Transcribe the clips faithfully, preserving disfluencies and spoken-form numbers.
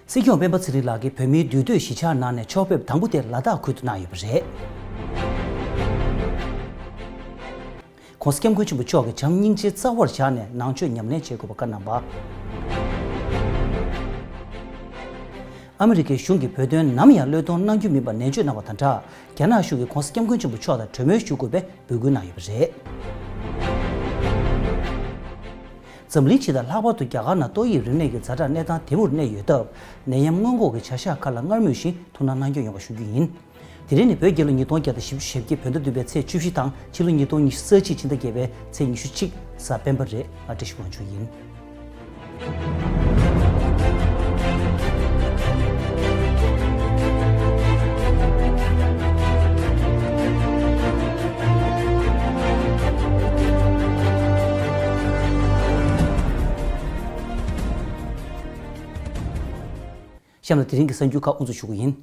སྲིད་སྐྱོང་སྤེན་པ་ཚེ་རིང་ལགས་ཀྱིས་བོད་མིའི་འདུས་སྡོད་གཞིས་ཆགས་ནང་ནས་ཕྱོགས་ཕེབས་དང་པོ་དེ་ལ་དྭགས་ཁུལ་དུ་གནང་ཡོད་པ་རེད། ྋགོང་ས་ྋསྐྱབས་མགོན་ཆེན་པོ་མཆོག་གིས་བྱམས་སྙིང་རྗེ་རྩ་བར་བཞག་ནས་ནང་ཆོས་ཉམས་ལེན་བྱེད་དགོས་པ་བཀའ་གནང་བ། ཨ་མི་རི་ཀའི་གཞུང་གིས་བོད་དོན་ནམ་ཡང་བློས་གཏོང་གནང་རྒྱུ་མིན་པ་ནན་བརྗོད་གནང་བ་དང་སྦྲགས། རྒྱ་ནག་གཞུང་གིས་ྋགོང་ས་ྋསྐྱབས་མགོན་ཆེན་པོ་མཆོག་དང་གྲོས་མོལ་ཞུ་དགོས་པའི་འབོད་སྐུལ་གནང་ཡོད་པ་རེད། འཛམ་གླིང་སྤྱི་དང་ལྷག་པར་དུ་རྒྱ་གར་ནང་ཏོག་དབྱིབས་རིམས་ནད་ཀྱི་ཛ་དྲག་གནས་སྟངས་དལ་བུར་གནས་ཡོད་སྟབས། ནད་ཡམས་སྔོན་འགོག་གི་བྱ་གཞག་ཁག་ལ་སྔར་མུས་བཞིན་ཐུགས་སྣང་གནང་སྐྱོང་ཡོང་བ་ཞུ་རྒྱུ་ཡིན། དེ་རིང་ནི་བོད་རྒྱལ་ལོ་ཉིས་སྟོང་བརྒྱ་དང་བཞི་བཅུ་ཞེ་བརྒྱད་བོད་ཟླ་བདུན་པའི་ཚེས་བཅུ་བཞི་དང་ཕྱི་ལོ་ཉིས་སྟོང་ཉི་ཤུ་རྩ་གཅིག་ཕྱི་ཟླ་བརྒྱད་པའི་ཚེས་ཉི་ཤུ་གཅིག་གཟའ་སྤེན་པ་རེད། ང་བཀྲ་ཤིས་དབང་ཕྱུག་ཡིན། གཤམ་ལ་དེ་རིང་གི་གསར་འགྱུར་ཁག་དབུ་འཛུགས་ཞུ་གི་ཡིན།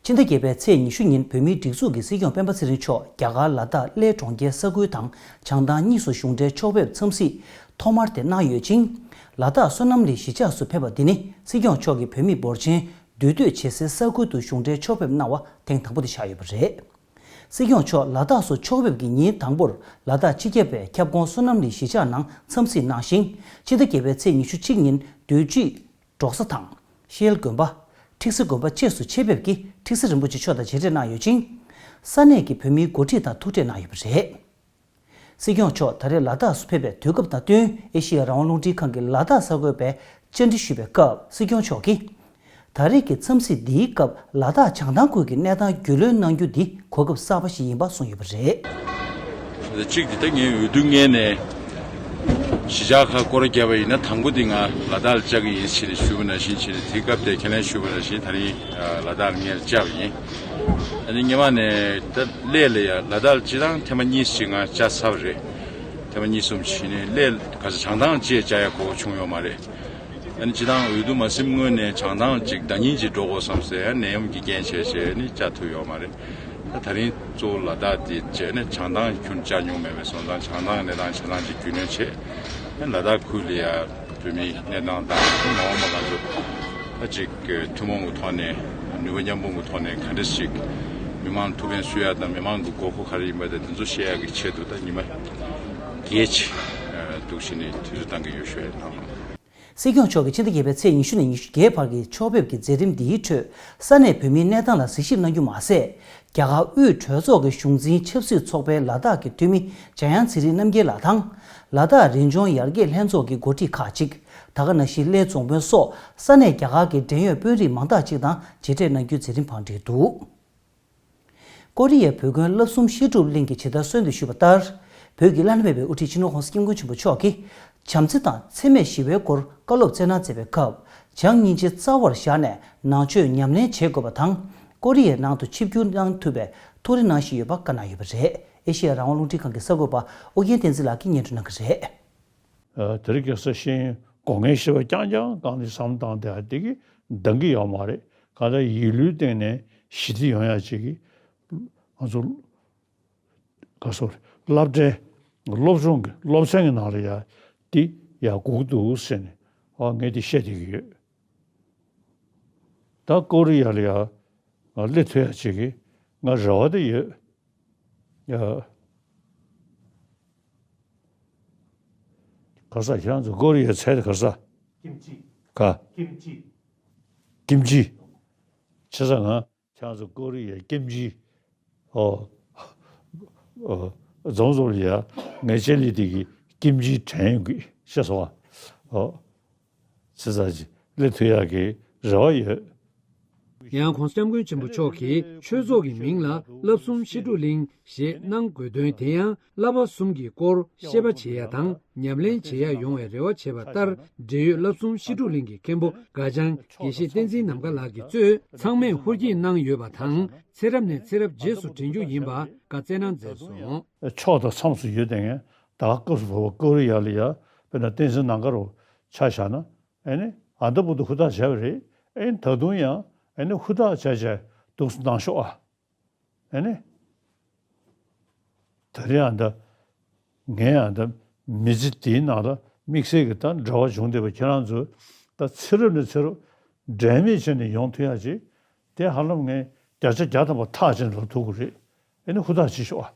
ཕྱི་ཟླ་བརྒྱད་པའི་ཚེས་ཉི་ཤུ་ཉིན་བོད་མིའི་སྒྲིག་འཛུགས་ཀྱི་སྲིད་སྐྱོང་སྤེན་པ་ཚེ་རིང་མཆོག་རྒྱ་གར་ལ་དྭགས་གླེ་གྲོང་ཁྱེར་ས་ཁུལ་དང་བྱང་ཐང་གཉིས་སུ་གཞུང་འབྲེལ་ཕྱོགས་ཕེབས་འཚམས་གཟིགས་ཐོག་མར་དེ་གནང་ཡོད་ཅིང་། ལ་དྭགས་བསོད་ནམས་གླིང་གཞིས་ཆགས་སུ་ཕེབས་པ་འདི་ནི་སྲིད་སྐྱོང་མཆོག་གིས་བོད་མི་འབོར་ཆེན་འདུས་སྡོད་བྱེད་སའི་ས་ཁུལ་དུ་གཞུང་འབྲེལ་ཕྱོགས་ཕེབས་གནང་བ་ཐེངས་དང་པོ་དེ་ཆགས་ཡོད་པ་རེད། སྲིད་སྐྱོང་མཆོག་ལ་དྭགས་སུ་ཕྱོགས་ཕེབས་ཀྱི་ཉིན་དང་པོར་ལ་དྭགས་སྤྱི་ཁྱབ་པའི་ཁྱབ་ཁོངས་བསོད་ནམས་གླིང་གཞིས་ཆགས་ནང་འཚམས་གཟིགས་གནང་ཞིང་། ཕྱི་ཟླ་བརྒྱད་པའི་ཚེས་ཉི་ཤུ་གཅིག་ཉིན་འདུས་སྤྱི་འབྲོག་ས་དང་། ཤེལ་དགོན་པ། ཁྲིག་སེ་དགོན་པ་བཅས་སུ་ཆེད་ཕེབས་ཀྱིས་ཁྲིག་སེ་རིན་པོ་ཆེ་མཆོག་དང་མཇལ་འཕྲད་གནང་ཡོད་ཅིང་། ས་གནས་ཀྱི་བོད་མིའི་འགོ་ཁྲིད་དང་ཐུག་འཕྲད་གནང་ཡོད་པ་རེད། སྲིད་སྐྱོང་མཆོག་ད་རེས་ལ་དྭགས་སུ་ཕེབས་པའི་དུས་སྐབས་དང་བསྟུན་ཨེ་ཤེ་ཡ་རང་དབང་རླུང་འཕྲིན་ཁང་གི་ལ་དྭགས་གསར་འགོད་པས་བཅར་འདྲི་ཞུས་པའི་སྐབས་སྲིད་སྐྱོང་མཆོག་གིས། ད་རེས་ཀྱི་འཚམས་གཟིགས་འདིའི་སྐབས་ལ་དྭགས་བྱང་ཐང་ཁུལ་གྱི་གནས་སྟངས་རྒྱུས་ལོན་གནང་རྒྱུ་འདི་གོ་སྐབས་གསར་པ་ཞིག་ཡིན་པ་གསུངས་ཡོད་པ་རེད། གཅིག་འདི་ལྟ་ངས་འོས་བསྡུ་སྔོན་ནས་གཞིས་ཆགས་ཁག་སྐོར་ར་བརྒྱབ་པ་ཡིན་ན་དང་པོ་འདི་ང་ལ་དྭགས་ལ་བཅར་གྱི་ཡིན་ཞེས་ནས་ཞུས་པ་ནང་བཞིན་བྱས་ནས་དེའི་སྐབས་དེ་ཁས་ལེན་ཞུས་པ་ནང་བཞིན་ད་རིང་ལ་དྭགས་ལ་སྔོན་ལ་བཅར་བ་ཡིན། ཨ་ནི་སྔོན་མ་ནས་ད་གླེ་ལ་ཡ་ལ་དྭགས་ལ་སྤྱིར་བཏང་ཐེངས་མ་གཉིས་ཤིག་ང་བཅར་ཚར་བ་རེད། ཐེངས་མ་གཉིས་གསུམ་བྱས་ནས་གླེ་ག་ས་བྱང་ཐང་བཅས་བཅར་ཡ་གོ་བྱུང་ཡོད་མ་རེད། ཨ་ནི་སྤྱིར་བཏང་འོས་བསྡུ་མ་ཟིན་སྔོན་ནས་བྱང་ཐང་ཅིག་ཟླ་ཉིན་ཅིག་འགྲོ་དགོས་བསམ་སའི་ནད་ཡམས་ཀྱི་རྐྱེན་བྱས་བྱས་ནི་བཅར་ཐུབ་ཡོད་མ་རེད། ད་ད་རིང་གཙོ་བོ་ལ་དྭགས་དེ་བྱས་ནས་བྱང་ཐང་ཁྱོན་བཅར་མྱོང་མེད་པས་སོང་ཙང་བྱང་ཐང་གི་གནས་སྟངས་ཆ་ཚང་ཅིག་རྒྱུས་ལོན་བྱས། ཨ་ནི་ལ་དྭགས་ཁུལ་ལ་ཡ་བོད་མིའི་གནས་སྟངས་དང་མ་འོངས་པ་ང་ཚོ་ད་ཅིག་ཐུན་མོང་གི་ཐོག་ནས་ནུས་པ་མཉམ་སྤུངས་ཀྱི་ཐོག་ནས་ག་འདྲ་ཞིག་མི་མང་ཐུགས་ཕན་གསོས་ཡ་དང་མི་མང་གི་དགོས་མཁོ་ག་རེ་ཡིན་པ་དང་དེ་ཚོ་ཤེས་ཡ་གི་ཆེད་དུ་ད་ཉི་མ་བརྒྱད་ཅིག་འདུག་བྱས་ནས་དུས་ཚོད་བཏང་གི་ཡོད་ཞུ་ཡ་ཡིན། སྲིད་སྐྱོང་མཆོག་གིས་ཕྱི་ཟླ་བརྒྱད་པའི་ཚེས་ཉི་ཤུ་ནས་ཉི་ཤུ་བརྒྱད་བར་གྱི་ཕྱོགས་ཕེབས་ཀྱི་མཛད་རིམ་འདིའི་ཁྲོད་ས་གནས་བོད་མིའི་གནས་སྟངས་ལ་གཟིགས་ཞིབ་གནང་རྒྱུ་མ་ཟད། རྒྱ་གར་དབུས་གྲོས་ཚོགས་ཀྱི་གཞུང་འཛིན་ཆབ་སྲིད་ཚོགས་པའི་ལ་དྭགས་ཀྱི་འཐུས་མི་འཇམ་དབྱངས་ཚེ་རིང་རྣམ་རྒྱལ་ལགས་དང་། ལ་དྭགས་རིག་གཞུང་ཡར་རྒྱས་ལྷན་ཚོགས་ཀྱི་འགོ་ཁྲིད་ཁག་ཅིག་ད་ག་ནང་བཞིན་གླེ་རྫོང་དཔོན་སོགས་ས་གནས་རྒྱ་གར་གྱི་འབྲེལ་ཡོད་དཔོན་རིགས་མང་དག་ཅིག་དང་མཇལ་འཕྲད་གནང་རྒྱུའི་མཛད་རིམ་བང་བསྒྲིགས་འདུག་ཀོ་རི་ཡའི་བོད་དོན་བསླབ་གསུམ་བཤད་སྒྲུབ་གླིང་གིས་ཇི་ལྟར་གསོལ་འདེབས་ཞུས་པ་ལྟར། བོད་ཀྱི་བླ་ན་མེད་པའི་དབུ་ཁྲིད་སྤྱི་ནོར་༧གོང་ས་༧སྐྱབས་མགོན་ཆེན་པོ་མཆོག་གིས་བྱམས་བརྩེ་དང་འཚེ་མེད་ཞི་བའི་སྐོར་བཀའ་སློབ་སྩལ་གནང་མཛད་པའི་སྐབས། བྱམས་སྙིང་རྗེ་རྩ་བར་བཞག་ནས་ནང་ཆོས་ཉམས་ལེན་བྱེད་དགོས་པ་དང་། ཀོ་རི་ཡའི་ནང་དུ་ཆིབས་བསྒྱུར་གནང་ཐུབ་པའི་ཐུགས་རེ་གནང་བཞིན་ཡོད་པ་བཀའ་གནང་ཡོད་པ་རེད། ཨེ་ཤེ་ཡ་རང་དབང་རླུང་འཕྲིན་ཁང་གི་གསར་འགོད་པ་ཨོ་རྒྱན་བསྟན་འཛིན་ལགས་ཀྱིས་སྙན་སྒྲོན་གནང་གི་རེད། ཨ། དེ་རིང་ཁ་སང་ཤེས་ཡོན་སྒོ་ལྔའི་བཤད་པ་རྐྱང་རྐྱང་གང་ནས་བསམ་བཏང་དེ་ཨ་དེ་གིས་འདང་གི་ཡོད་མ་རེད། གང་ལྟར་ཡིག་ལུགས་སྟེང་ནས་ཞི་བདེ་ཡོང་ཡ་ཅིག་གིས་ང་ཚོ་ག་སོ་སློབ་གྲྭའི་སློབ་སྦྱོང་གི་སློབ་ཚན་གྱི་ནང་ལ་ཡ་དེ་ཡ་དགོས་ཀྱི་འདུག་ཟེར་ནས་ཨ་ངས་དེ་བཤད་བསྡད་ཀྱི་ཡོད། ད་ཀོ་རི་ཡ་ལ་ཡ་ང་སླེབས་ཐུབ་ཡ་ཅིག་གིས་ང་རེ་བ་དེ་ཡོད། ཡ། ག་ས་ཁྱེད་རང་ཚོ་ཀོ་རི་ཡའི་ཚལ་ག་ས། ཀིམ་ཅི། ག་ཀིམ་ཅི། ཀིམ་ཅི། བྱས་ཙང་ང་ཁྱེད་རང་ཚོ་ཀོ་རི་ཡའི་ཀིམ་ཅི། ཨོ། ཨོ། རྫོང་རྫོང་ལ་ཡ་ངའི་ལྕེ་ལི་དེ་གི་ཀིམ་ཅི་དྲན་ཡོང་གི་ཤེས་སོང་ཨ། ཨོ། ཚེ་ས་ཅིག་སླེབས་ཐུབ་ཡག་གི་རེ་བ་ཡོད། ཡང་གོང་ས་སྐྱབས་མགོན་ཆེན་པོ་མཆོག་གིས་ཆོས་ཚོགས་ཀྱི་མིང་ལ་བསླབ་གསུམ་བཤད་སྒྲུབ་གླིང་ཞེས་གནང་དགོས་དོན་དེ་ཡང་བསླབ་པ་གསུམ་གྱི་སྐོར་བཤད་པ་བྱེད་ཡ་དང་ཉམས་ལེན་བྱེད་ཡ་ཡོང་བའི་རེ་བ་བྱས་པ་ལྟར། འབྲེལ་ཡོད་བསླབ་གསུམ་བཤད་སྒྲུབ་གླིང་གི་མཁན་པོ་དགའ་འཆང་དགེ་བཤེས་བསྟན་འཛིན་ནམ་མཁའ་ལགས་ཀྱིས་གཙོས་ཚང་མས་ཧུར་བསྐྱེད་གནང་ཡོད་པ་དང་། ཚེ་རབས་ནས་ཚེ་རབས་རྗེས་སུ་དྲན་རྒྱུ་ཡིན་པ་བཀའ་སྩལ་གནང་མཛད་སོང་། ཕྱོགས་དང་མཚམས་སུ་ཡོད་དེ་ངས་ད་སྐབས་སུ་བབ་པ་ཀོ་རི་ཡ་ལ་ཡ་དཔེར་ན་བསྟན་འཛིན་ནམ་མཁའ་རུ་ཆ་བཞག་ན། ཨེ་ནི་ཨ་མདའ་བུ་དུ་ཧུར་ཐག་བྱས་པ་རེད། ཨེ་ནི་ད་དུང་ཡང་ཨེ་ནི་ཧུར་ཐག་བྱས་བྱས་འདུག་སེ་གནང་ཤོག་ཨ། ཨེ་ནི་ད་རེས་ཨ་མདའ་ངའི་ཨ་མདའ་མི་ཚེ་འདིའི་ནང་ལ་དམིགས་བསལ་གྱི་ད་འབྲེལ་བ་བྱུང་བསྡད་པ་ཁྱེད་རང་ཚོས་ད་ཚེ་རབས་ནས་ཚེ་རབས་ འབྲལ་མེད་བྱས་ནས་ཡོང་ཐུབ་ཡག་ཅིག་དེ་ཧ་ལམ་ངས་བརྒྱ་ཆ་བརྒྱ་ཐམ་པ་ཐག་བཅད་ནས་ལབ་ཐུབ་ཀྱི་རེད། ཨེ་ནི་ཧུར་ཐག་བྱེད་ཤོག་ཨ།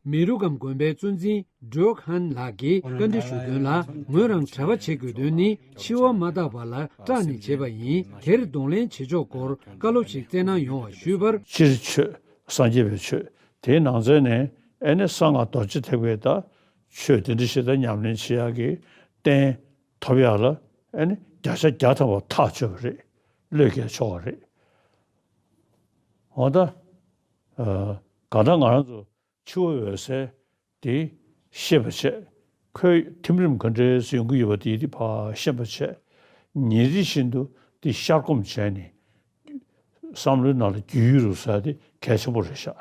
མི་རུ་སྒམ་དགོན་པའི་གཙོ་འཛིན་ཌོག་ཧན་ལགས་ཀྱིས་བཀའ་འདྲི་ཞུ་དོན་ལ། ངོས་རང་གྲྭ་པ་བྱེད་དགོས་དོན་ནི་འཆི་བ་མ་བརྟགས་པ་ལ་སྐྲག་ནས་བྱས་པ་ཡིན། དེར་གདོང་ལེན་བྱེད་ཕྱོགས་སྐོར་བཀའ་སློབ་ཞིག་སྩལ་གནང་ཡོང་བ་ཞུས་པར། སྤྱིར་ཆོས། སངས་རྒྱས་པའི་ཆོས། དེའི་ནང་ཚན་ནས་ཨེ་ནི་གསང་སྔགས་རྡོ་རྗེ་ཐེག་པའི་ད་ཆོས་དེ་འདྲ་ཞིག་ད་ཉམས་ལེན་བྱེད་ཡག་གི་རྟེན་ཐོབ་ཡག་ལ་ཨེ་ནི་བརྒྱ་ཆ་བརྒྱ་ཐམ་པ་ཐག་ཆོད་པ་རེད། བློས་འགེལ་ཆོག་པ་རེད། འོ་ད། ཨ། གང་ལྟར་ང་རང་ཚོ་འཆི་བ་འོད་གསལ་དེ་ཤེས་པ་བྱས། ཁོའི་ཐིམ་རིམ་ག་འདྲས་སུ་ཡོང་གི་ཡོད་པ་དེ་དེ་ཕར་ཤེས་པ་བྱས། ཉིན་རེ་བཞིན་དུ་དེ་གཤར་སྒོམ་བྱས་ནས་བསམ་བློའི་ནང་ལ་རྒྱུས་ཡོད་རུ་ཟེར་དེ་གལ་ཆེན་པོ་རེད་ཤག།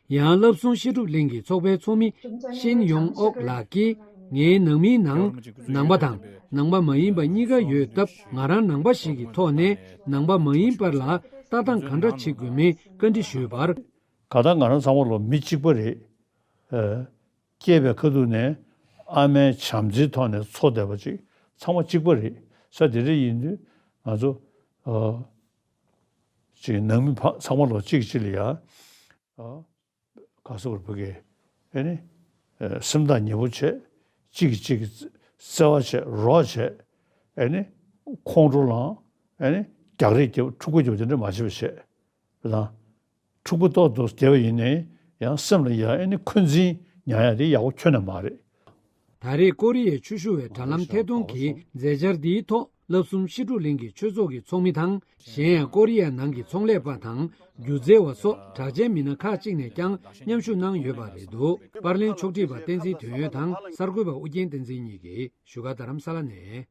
ཡང་བསླབ་གསུམ་བཤད་སྒྲུབ་གླིང་གི་ཚོགས་པའི་ཚོགས་མི་ཤིན་ཡོང་ཨོག་ལགས་ཀྱིས། ངའི་ནང་མིའི་ནང་ནང་པ་དང་ནང་པ་མ་ཡིན་པ་གཉིས་ཀ་ཡོད་སྟབས། ང་རང་ནང་པ་ཞིག་གི་ཐོག་ནས་ནང་པ་མ་ཡིན་པར་ལ་ལྟ་སྟངས་ག་འདྲ་བྱེད་དགོས་མིན་བཀའ་འདྲི་ཞུས་པར། གང་ལྟར་ང་རང་ཚང་མ་ལོ་མི་གཅིག་པ་རེད། ཨ། སྐྱེས་པའི་ཁ་ཐུག་ནས་ཨ་མའི་བྱམས་བརྩེའི་ཐོག་ནས་འཚོ་བསྡད་པ་ཅིག་ཚང་མ་གཅིག་པ་རེད། ས་དེ་འདྲ་ཡིན་དུས་ང་ཚོ། ཨ། ཅིག་ནང་མི་ཕ་ཚང་མ་ལོ་གཅིག་གཅིག་ལ་ཡ། ཨ། ག་ཟེར་བར་བུ་གས། ཨེ་ནི། ཨ། སེམས་ཐག་ཉེ་པོ་བྱས། གཅིག་གིས་གཅིག་གི་བརྩེ་བ་བྱས། རོགས་བྱས། ཨེ་ནི། ཁོང་ཁྲོ་ལངས། ཨེ་ནི། རྒྱག་རེས་རྒྱབ། འཁྲུག་པ་རྒྱབ། དེ་འདྲ་མ་བྱེད་པ་བྱས། དེ་དང་། འཁྲུག་པ་ཏོག་ཏོག་བརྒྱབ་པ་ཡིན་ནའི་ཡང་སེམས་ལ་ཡ་ཨེ་ནི་འཁོན་འཛིན་ཉར་ཡ་དེ་ཡག་པོ་ཁྱོན་ནས་མ་རེད། ད་རེས་ཀོ་རི་ཡའི་ཆུ་ཤུར་བའི་དྲ་ལམ་ཐད་གཏོང་གི་མཛད་འཆར་འདིའི་ཐོག་བསླབ་གསུམ་བཤད་སྒྲུབ་གླིང་གི་ཆོས་ཚོགས་ཀྱི་ཚོགས་མི་དང་། གཞན་ཡང་ཀོ་རི་ཡ་ནང་གི་ཚོང་ལས་པ་དང་སྒྱུ་རྩལ་བ་སོགས་གྲགས་ཅན་མི་སྣ་ཁག་ཅིག་ནས་ཀྱང་མཉམ་ཞུགས་གནང་ཡོད་པ་རེད་འདུག། པར་ལེན་ཕྱོགས་སྒྲིག་པ་བསྟན་འཛིན་དོན་ཡོད་དང་གསར་འགོད་པ་ཨུ་རྒྱན་བསྟན་འཛིན་གཉིས་ཀྱིས་བཞུགས་སྒར་རྡ་རམ་ས་ལ་ནས།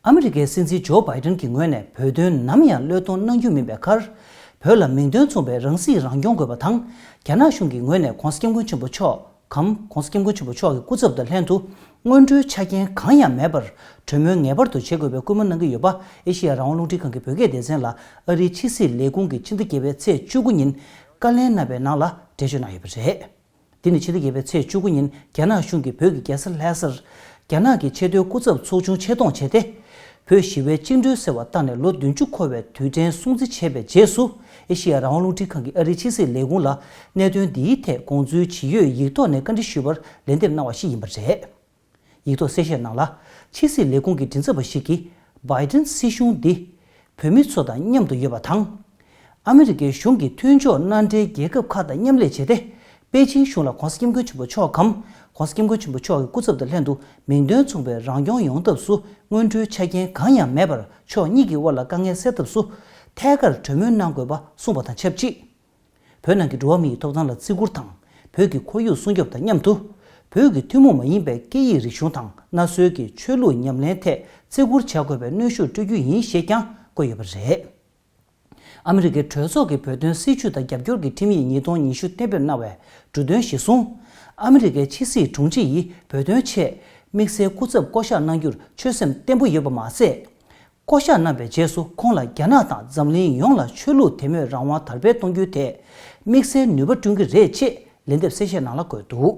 ཨ་མི་རི་ཀའི་སྲིད་འཛིན་ཇོ་བྷའི་ཏན་གྱི་ངོས་ནས་བོད་དོན་ནམ་ཡང་བློས་གཏོང་གནང་རྒྱུ་མིན་པའི་ཁར། བོད་ལ་མིང་དོན་མཚུངས་པའི་རང་སྲིད་རང་སྐྱོང་དགོས་པ་དང་། རྒྱ་ནག་གཞུང་གི་ངོས་ནས་༧གོང་ས་༧སྐྱབས་མགོན་ཆེན་པོ་མཆོག་གམ། ༧གོང་ས་༧སྐྱབས་མགོན་ཆེན་པོ་མཆོག་གི་སྐུ་ཚབ་དང་ལྷན་དུ། སྔོན་འགྲོའི་ཆ་རྐྱེན་གང་ཡང་མེད་པར། གྲོས་མོལ་ངེས་པར་དུ་བྱེད་དགོས་པའི་སྐུལ་མ་གནང་གི་ཡོད་པ། ཨེ་ཤེ་ཡ་རང་དབང་རླུང་འཕྲིན་ཁང་གི་བོད་སྐད་སྡེ་ཚན་ལ་ཨ་རིའི་ཕྱི་སྲིད་ལས་ཁུངས་ཀྱིས་ཕྱི་ཟླ་བརྒྱད་པའི་ཚེས་བཅུ་དགུ་ཉིན་བཀའ་ལན་གནང་བའི་ནང་ལ་འགྲེལ་བརྗོད་གནང་ཡོད་པ་རེད། འདི་ནི་ཕྱི་ཟླ་བརྒྱད་པའི་ཚེས་བཅུ་དགུ་ཉིན་རྒྱ་ནག་གཞུང་གིས་བོད་ཀྱི་རྒྱལ་ས་ལྷ་སར་རྒྱ་ནག་གི་ཆེས་མཐོའི་སྐུ་ཚབ་ཚོགས་ཆུང་ཆེད་གཏོང་བྱས་ཏེ། བོད་ཞི་བའི་བཅིངས་འགྲོལ་ཟེར་བ་བཏང་ནས་ལོ་བདུན་ཅུ་འཁོར་བའི་དུས་དྲན་སྲུང་བརྩི་བྱས་པའི་རྗེས་སུ། ཨེ་ཤེ་ཡ་རང་དབང་རླུང་འཕྲིན་ཁང་གི་ཨ་རིའི་ཕྱི་སྲིད་ལས་ཁུངས་ལ་གནད་དོན་འདིའི་ཐད་དགོངས་ཚུལ་ཇི་ཡོད་ཡིག་ཐོག་ནས་བཀའ་འདྲི་ཞུས་པར་ལན་འདེབས་གནང་བ་ཞིག་ཡིན་པ་རེད། ཡིག་ཐོག་གསལ་བཤད་ནང་ལ། ཕྱི་སྲིད་ལས་ཁུངས་ཀྱི་མགྲིན་ཚབ་པ་ཞིག་གིས། བྷའི་ཏན་སྲིད་གཞུང་འདི། བོད་མི་ཚོ་དང་མཉམ་དུ་ཡོད་པ་དང་། ཨ་མི་རི་ཀའི་གཞུང་གི་མཐུན་ཕྱོགས་མནའ་འབྲེལ་རྒྱལ་ཁབ་ཁག་དང་མཉམ་ལས་བྱས་ཏེ། པེ་ཅིང་གཞུང་ལ་༧གོང་ས་༧སྐྱབས་མགོན་ཆེན་པོ་མཆོག་གམ། ༧གོང་ས་༧སྐྱབས་མགོན་ཆེན་པོ་མཆོག་གི་སྐུ་ཚབ་དང་ལྷན་དུ་མིང་དོན་མཚུངས་པའི་རང་སྐྱོང་ཡོང་ཐབས་སུ་སྔོན་འགྲོའི་ཆ་རྐྱེན་གང་ཡང་མེད་པར་ཕྱོགས་གཉིས་ཀྱི་དབར་ལ་དཀའ་ངལ་སེལ་ཐབས་སུ་ཐད་ཀར་གྲོས་མོལ་གནང་དགོས་པ་གསུངས་པ་དང་ཆབས་ཅིག། བོད་ནང་གི་འགྲོ་བ་མིའི་ཐོབ་ཐང་ལ་བརྩི་བཀུར་དང་། བོད་ཀྱི་ཁོར་ཡུག་སྲུང་སྐྱོབ་དང་མཉམ་དུ། བོད་ཀྱི་ཐུན་མོང་མ་ཡིན་པའི་སྐད་ཡིག་རིག་གཞུང་དང་གནའ་སྲོལ་གྱི་ཆོས་ལུགས་ཉམས་ལེན་ཐད་བརྩི་བཀུར་བྱ་དགོས་པའི་གནོན་ཤུགས་སྤྲོད་རྒྱུ་ཡིན་ཞེས་ཀྱང་བཀོད་ཡོད་པ་རེད། ཨ་མི་རི་ཀའི་གྲོས་ཚོགས་ཀྱི་བོད་དོན་སྲིད་བྱུས་དང་རྒྱབ་སྐྱོར་གྱི་ཁྲིམས་ཡིག་ཉིས་སྟོང་ཉི་ཤུ་གཏན་འབེབས་གནང་བའི་འབྲུ་དོན་གཞིར་བཟུང་། ཨ་མི་རི་ཀའི་ཕྱི་སྲིད་དྲུང་ཆེ་ཡིས་བོད་དོན་ཆེད་དམིགས་བསལ་སྐུ་ཚབ་བསྐོ་གཞག་གནང་རྒྱུར་ཆོད་སེམས་བརྟན་པོ་ཡོད་པ་མ་ཟད། བསྐོ་གཞག་གནང་བའི་རྗེས་སུ་ཁོང་ལ་རྒྱ་ནག་དང་འཛམ་གླིང་ཡོངས་ལ་ཆོས་ལུགས་དད་མོས་རང་དབང་དར་སྤེལ་གཏོང་རྒྱུའི་ཐད་དམིགས་བསལ་ནུས་པ་བསྐྲུན་གྱི་རེད་ཅེས་ལན་འདེབས་གསལ་བཤད་ནང་ལ་འཁོད་འདུག།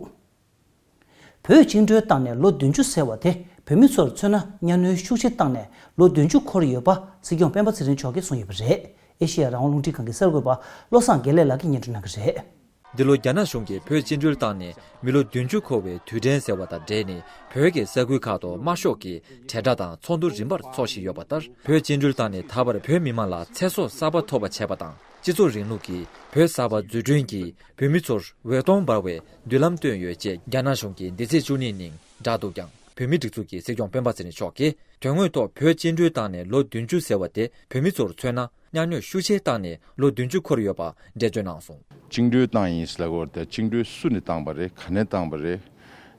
བོད་བཅིངས་འགྲོལ་བཏང་ནས་ལོ་བདུན་ཅུ་ཟེར་བ་དེ་བོད་མི་ཚོར་མཚོན་ན་གཉའ་གནོན་ཤུགས་ཆེ་བཏང་ནས་ལོ་བདུན་ཅུ་འཁོར་ཡོད་པ་སྲིད་སྐྱོང་སྤེན་པ་ཚེ་རིང་མཆོག་གིས་གསུངས་ཡོད་པ་རེད། ཨེ་ཤེ་ཡ་རང་དབང་རླུང་འཕྲིན་ཁང་གི་གསར་འགོད་པ་བློ་བཟང་དགེ་ལེགས་ལགས་ཀྱིས་སྙན་སྒྲོན་གནང་གི་རེད། འདི་ལོ་རྒྱ་ནག་གཞུང་གིས་བོད་བཅིངས་འགྲོལ་བཏང་ནས་མི་ལོ་བདུན་ཅུ་འཁོར་བའི་དུས་དྲན་ཟེར་བ་དང་འབྲེལ་ནས། བོད་ཀྱི་ས་ཁུལ་ཁག་ཏུ་དམར་ཤོག་གི་དྲིལ་བསྒྲགས་དང་ཚོགས་འདུ་རིམ་པར་འཚོགས་བཞིན་ཡོད་པ་ལྟར། བོད་བཅིངས་འགྲོལ་བཏང་ནས་ད་བར་བོད་མི་མང་ལ་ཚེ་སྲོག་གསར་པ་ཐོབ་པ་བྱས་པ་དང་། སྤྱི་ཚོགས་རིང་ལུགས་ཀྱི་བོད་གསར་པ་འཛུགས་སྐྲུན་གྱིས་བོད་མི་ཚོར་འོད་སྟོང་འབར་བའི་མདུན་ལམ་བཏོད་ཡོད་ཅེས་རྒྱ་ནག་གཞུང་གིས་འདི་ཚེས་བཅུ་གཉིས་ཉིན་བསྒྲགས་འདུག་ཀྱང་། བོད་མིའི་སྒྲིག་འཛུགས་ཀྱི་སྲིད་སྐྱོང་སྤེན་པ་ཚེ་རིང་མཆོག་གིས། དོན་དངོས་ཐོག་བོད་བཅིངས་འགྲོལ་བཏང་ནས་ལོ་བདུན་ཅུ་ཟེར་བ་དེ་བོད་མི་ཚོར་མཚོན་ན། གཉའ་གནོན་ཤུགས་ཆེ་བཏང་ནས་ལོ་བདུན་ཅུ་འཁོར་ཡོད་པ་འགྲེལ་བརྗོད་གནང་སོང་། བཅིངས་འགྲོལ་བཏང་ཡིན་ཟེར་ལབ་ཀྱི་ཡོད་རེད་དེ། བཅིངས་འགྲོལ་སུ་ནས་བཏང་པ་རེད། ག་ནས་བཏང་པ་རེད།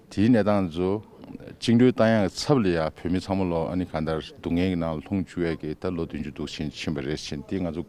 དེའི་གནས་སྟངས་ཚོ། བཅིངས་འགྲོལ་བཏང་ཡག་གི་ཚབ་ལ་ཡ་བོད་མི་ཚང་མ་ལོ་ཨ་ནི་གང་ལྟར་སྡུག་བསྔལ་གྱི་ནང་ལ་ལྷུང་བཅུག་ཡག་གི་ད་ལོ་བདུན་ཅུ་འདུག་ཕྱིན་ཕྱིན་པ་རེད་ཕྱིན། དེ་ང་ཚོ་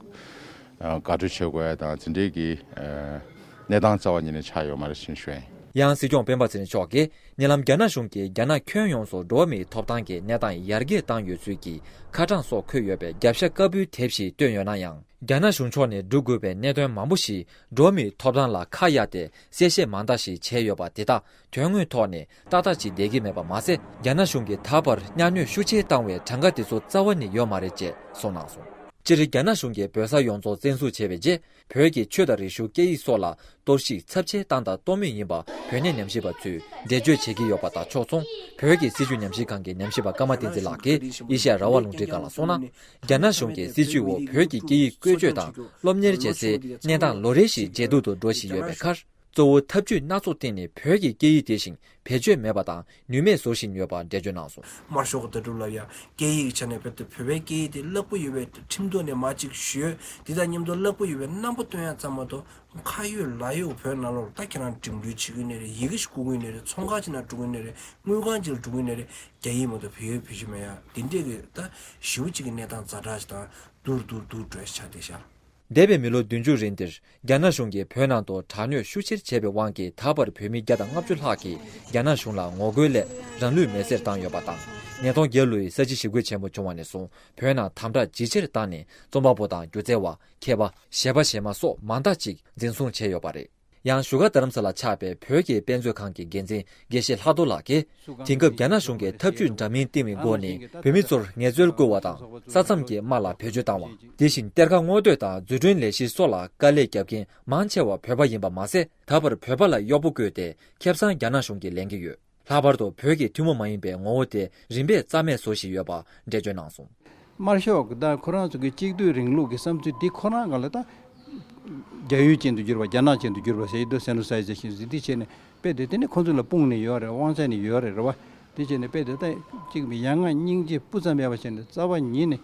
ཨ་དགའ་སྤྲོ་བྱེད་དགོས་ཡག་དང་དེ་འདྲའི་གི་ཨ་གནས་སྟངས་རྩ་བ་ཉིད་ནས་ཆགས་ཡོད་མ་རེད་ཕྱིན་ཞུ་ཡ་ཡིན། ཡང་སྲིད་སྐྱོང་སྤེན་པ་ཚེ་རིང་མཆོག་གིས། ཉེ་ལམ་རྒྱ་ནག་གཞུང་གིས་རྒྱ་ནག་ཁྱོན་ཡོངས་སུ་འགྲོ་བ་མིའི་ཐོབ་ཐང་གི་གནས་སྟངས་ཡར་རྒྱས་བཏང་ཡོད་ཚུལ་གྱི་ཁ་གྲངས་སོགས་འཁོད་ཡོད་པའི་རྒྱབ་ཤ་དཀར་པོའི་དེབ་ཞིག་བཏོན་ཡོད་ན་ཡང་། རྒྱ་ནག་གཞུང་ཕྱོགས་ནས་སྒྲུབ་དགོས་པའི་གནད་དོན་མང་པོ་ཞིག་འགྲོ་བ་མིའི་ཐོབ་ཐང་ལ་ཁ་གཡར་ཏེ་གསལ་བཤད་མང་དག་ཞིག་བྱས་ཡོད་པ་དེ་དག་དོན་དངོས་ཐོག་ནས་ཏག་ཏག་ཅིག་བསྡད་ཀྱི་མེད་པ་མ་ཟད། རྒྱ་ནག་གཞུང་གིས་ད་བར་གཉའ་གནོན་ཤུགས་ཆེ་བཏང་བའི་གྲངས་ཀ་དེ་ཚོ་རྩ་བ་ནས་ཡོད་མ་རེད་ཅེས་གསུངས་གནང་སོང་། སྤྱིར་རྒྱ་ནག་གཞུང་གིས་བོད་ས་ཡོངས་རྫོགས་བཙན་བཟུང་བྱས་པའི་རྗེས། བོད་ཀྱི་ཆོས་དང་རིག་གཞུང་སྐད་ཡིག་སོགས་ལ་གཏོར་བཤིག་ཚབས་ཆེ་བཏང་དང་གཏོང་མུས་ཡིན་པ་བོད་གནས་ཉམས་ཞིབ་པ་ཚོས་འགྲེལ་བརྗོད་བྱེད་ཀྱི་ཡོད་པ་དང་ཕྱོགས་མཚུངས། བོད་ཀྱི་སྲིད་བྱུས་ཉམས་ཞིབ་ཁང་གི་ཉམས་ཞིབ་པ་ཀརྨ་བསྟན་འཛིན་ལགས་ཀྱིས་ཨེ་ཤེ་ཡ་རང་དབང་རླུང་འཕྲིན་ཁང་ལ་གསུངས་ན། རྒྱ་ནག་གཞུང་གིས་སྲིད་བྱུས་འོག་བོད་ཀྱི་སྐད་ཡིག་བཀོལ་སྤྱོད་དང་སློབ་གཉེར་བྱེད་སའི་གནས་སྟངས་ལོ་རེ་བཞིན་ཇེ་སྡུག་ཏུ་འགྲོ་བཞིན་ཡོད་པའི་ཁར། གཙོ་བོ་ཐབས་ཇུས་སྣ་ཚོགས་བཏོན་ནས་བོད་ཀྱི་སྐད་ཡིག་དེ་བཞིན་བེད་སྤྱོད་མེད་པ་དང་ནུས་མེད་བཟོ་བཞིན་ཡོད་པ་འགྲེལ་བརྗོད་གནང་སོང་། དམར་ཤོག་གི་ལྟ་གྲུབ་ལ་ཡང་སྐད་ཡིག་གི་ཆ་ནས་བོད་དུ་བོད་པའི་སྐད་ཡིག་དེ་ལེགས་པོ་ཡོད་པའི་ཁྲིམས་ཐོག་ནས་མ་གཅིག་ཞུས། དེ་དང་མཉམ་དུ་ལེགས་པོ་ཡོད་པའི་རྣམ་པ་སྟོན་ཡ་ཙམ་མ་གཏོགས་ཁ་ཡོད་ལག་ཡོད་བོད་ནང་ལོགས་ད་ཁྱེད་རང་འགྲིམ་འགྲུལ་བྱེད་ཀྱི་ནས་རེད། ཡི་གེ་ཞིག་བསྐུར་གྱི་ནས་རེད། ཚོང་ཁང་ཅིག་ནང་འགྲོ་གི་ནས་རེད། དངུལ་ཁང་ཅིག་ལ་འགྲོ་གི་ནས་རེད། རྒྱ་ཡིག་མ་གཏོགས་བོད་ཡིག་བེད་སྤྱོད་མེད་ཡ་དེ་འདྲས་ཀྱི་ད་ཞེ་པོ་ཅིག་གི་གནས་སྟངས་ཛ་དྲག་ཞིག་དང་སྡུག་སྡུག་སྡུག་འགྲོ་ཆགས་བསྡད་ཤག་འདས་པའི་མི་ལོ་བདུན་ཅུ་རིང་འདིར་རྒྱ་ནག་གཞུང་གིས་བོད་ནང་དུ་དྲག་གནོན་ཤུགས་ཆེར་བྱས་པའི་དབང་གིས་ད་བར་བོད་མི་བརྒྱ་དང་ལྔ་བཅུ་ལྷག་གིས་རྒྱ་ནག་གཞུང་ལ་ངོ་རྒོལ་སླད་རང་ལུས་མེར་སྲེག་བཏང་ཡོད་པ་དང་། ཉིས་སྟོང་བརྒྱད་ལོའི་ས་བྱི་ཞི་རྒོལ་ཆེན་པོ་བྱུང་བ་ནས་བཟུང་བོད་ནང་དམ་དྲག་ཇེ་ཆེར་བཏང་ནས་རྩོམ་པ་པོ་དང་སྒྱུ་རྩལ་བ། མཁས་པ། གཞས་པ་གཞས་མ་སོགས་མང་དག་ཅིག་འཛིན་བཟུང་བྱས་ཡོད་པ་རེད། ཡང་བཞུགས་སྒར་རྡ་རམ་ས་ལར་ཆགས་པའི་བོད་ཀྱི་དཔེ་མཛོད་ཁང་གི་འགན་འཛིན་དགེ་བཤེས་ལྷག་རྡོར་ལགས་ཀྱིས། དེང་སྐབས་རྒྱ་ནག་གཞུང་གིས་ཐབས་ཇུས་འདྲ་མིན་བཏིང་བའི་སྒོ་ནས་བོད་མི་ཚོར་ངལ་རྩོལ་བསྐུལ་བ་དང་ས་མཚམས་ཀྱི་དམག་ལ་བེད་སྤྱོད་བཏང་བ། དེ་བཞིན་གཏེར་ཁ་སྔོག་འདོན་དང་འཛུལ་སྐྲུན་ལས་གཞི་སོགས་ལ་དཀའ་ལས་རྒྱབ་མཁན་མང་ཆེ་བ་བོད་པ་ཡིན་པ་མ་ཟད། ད་བར་བོད་པ་ལ་གཡོག་པོ་བསྐོས་ཏེ་ཁེ་བཟང་རྒྱ་ནག་གཞུང་གིས་ལེན་གྱི་ཡོད། ལྷག་པར་དུ་བོད་ཀྱི་ཐུན་མོང་མ་ཡིན་པའི་ངོ་བོ་དེ་རིམ་པས་རྩ་མེད་བཟོ་བཞིན་ཡོད་པ་འགྲེལ་བརྗོད་གནང་སོང་། དམར་ཤོག་གི་ད་ཁོ་རང་ཚོ་གི་གཅིག་སྡུད་རིང་ལུགས་ཀྱི་བསམ་ཚུལ་འདི་ཁོ་རང་སྒང་ལ་ད་རྒྱ་ཡུལ་ཅན་དུ་གྱུར་པ། རྒྱ་ནག་ཅན་དུ་གྱུར་པ་ཟེར་ཡི་དོ། སེན་ཊ་རལ་ལའི་ཛེ་ཤན་ཟེར་འདི་བྱས་ནས་དཔེ་དེ་དེ་ནི་ཁོ་ཚོ་ལ་དཔུང་ནས་ཡོད་རེད། དབང་ཆ་ནས་ཡོད་རེད། རེད་བ། དེ་བྱས་ནས་དཔེ་དེ་ད་གཅིག་མི་ཡ་ང་སྙིང་རྗེ་སྤུ་ཙམ་མེད་པ་བྱས་ནས་རྩ་བ་ཉིད་ནས་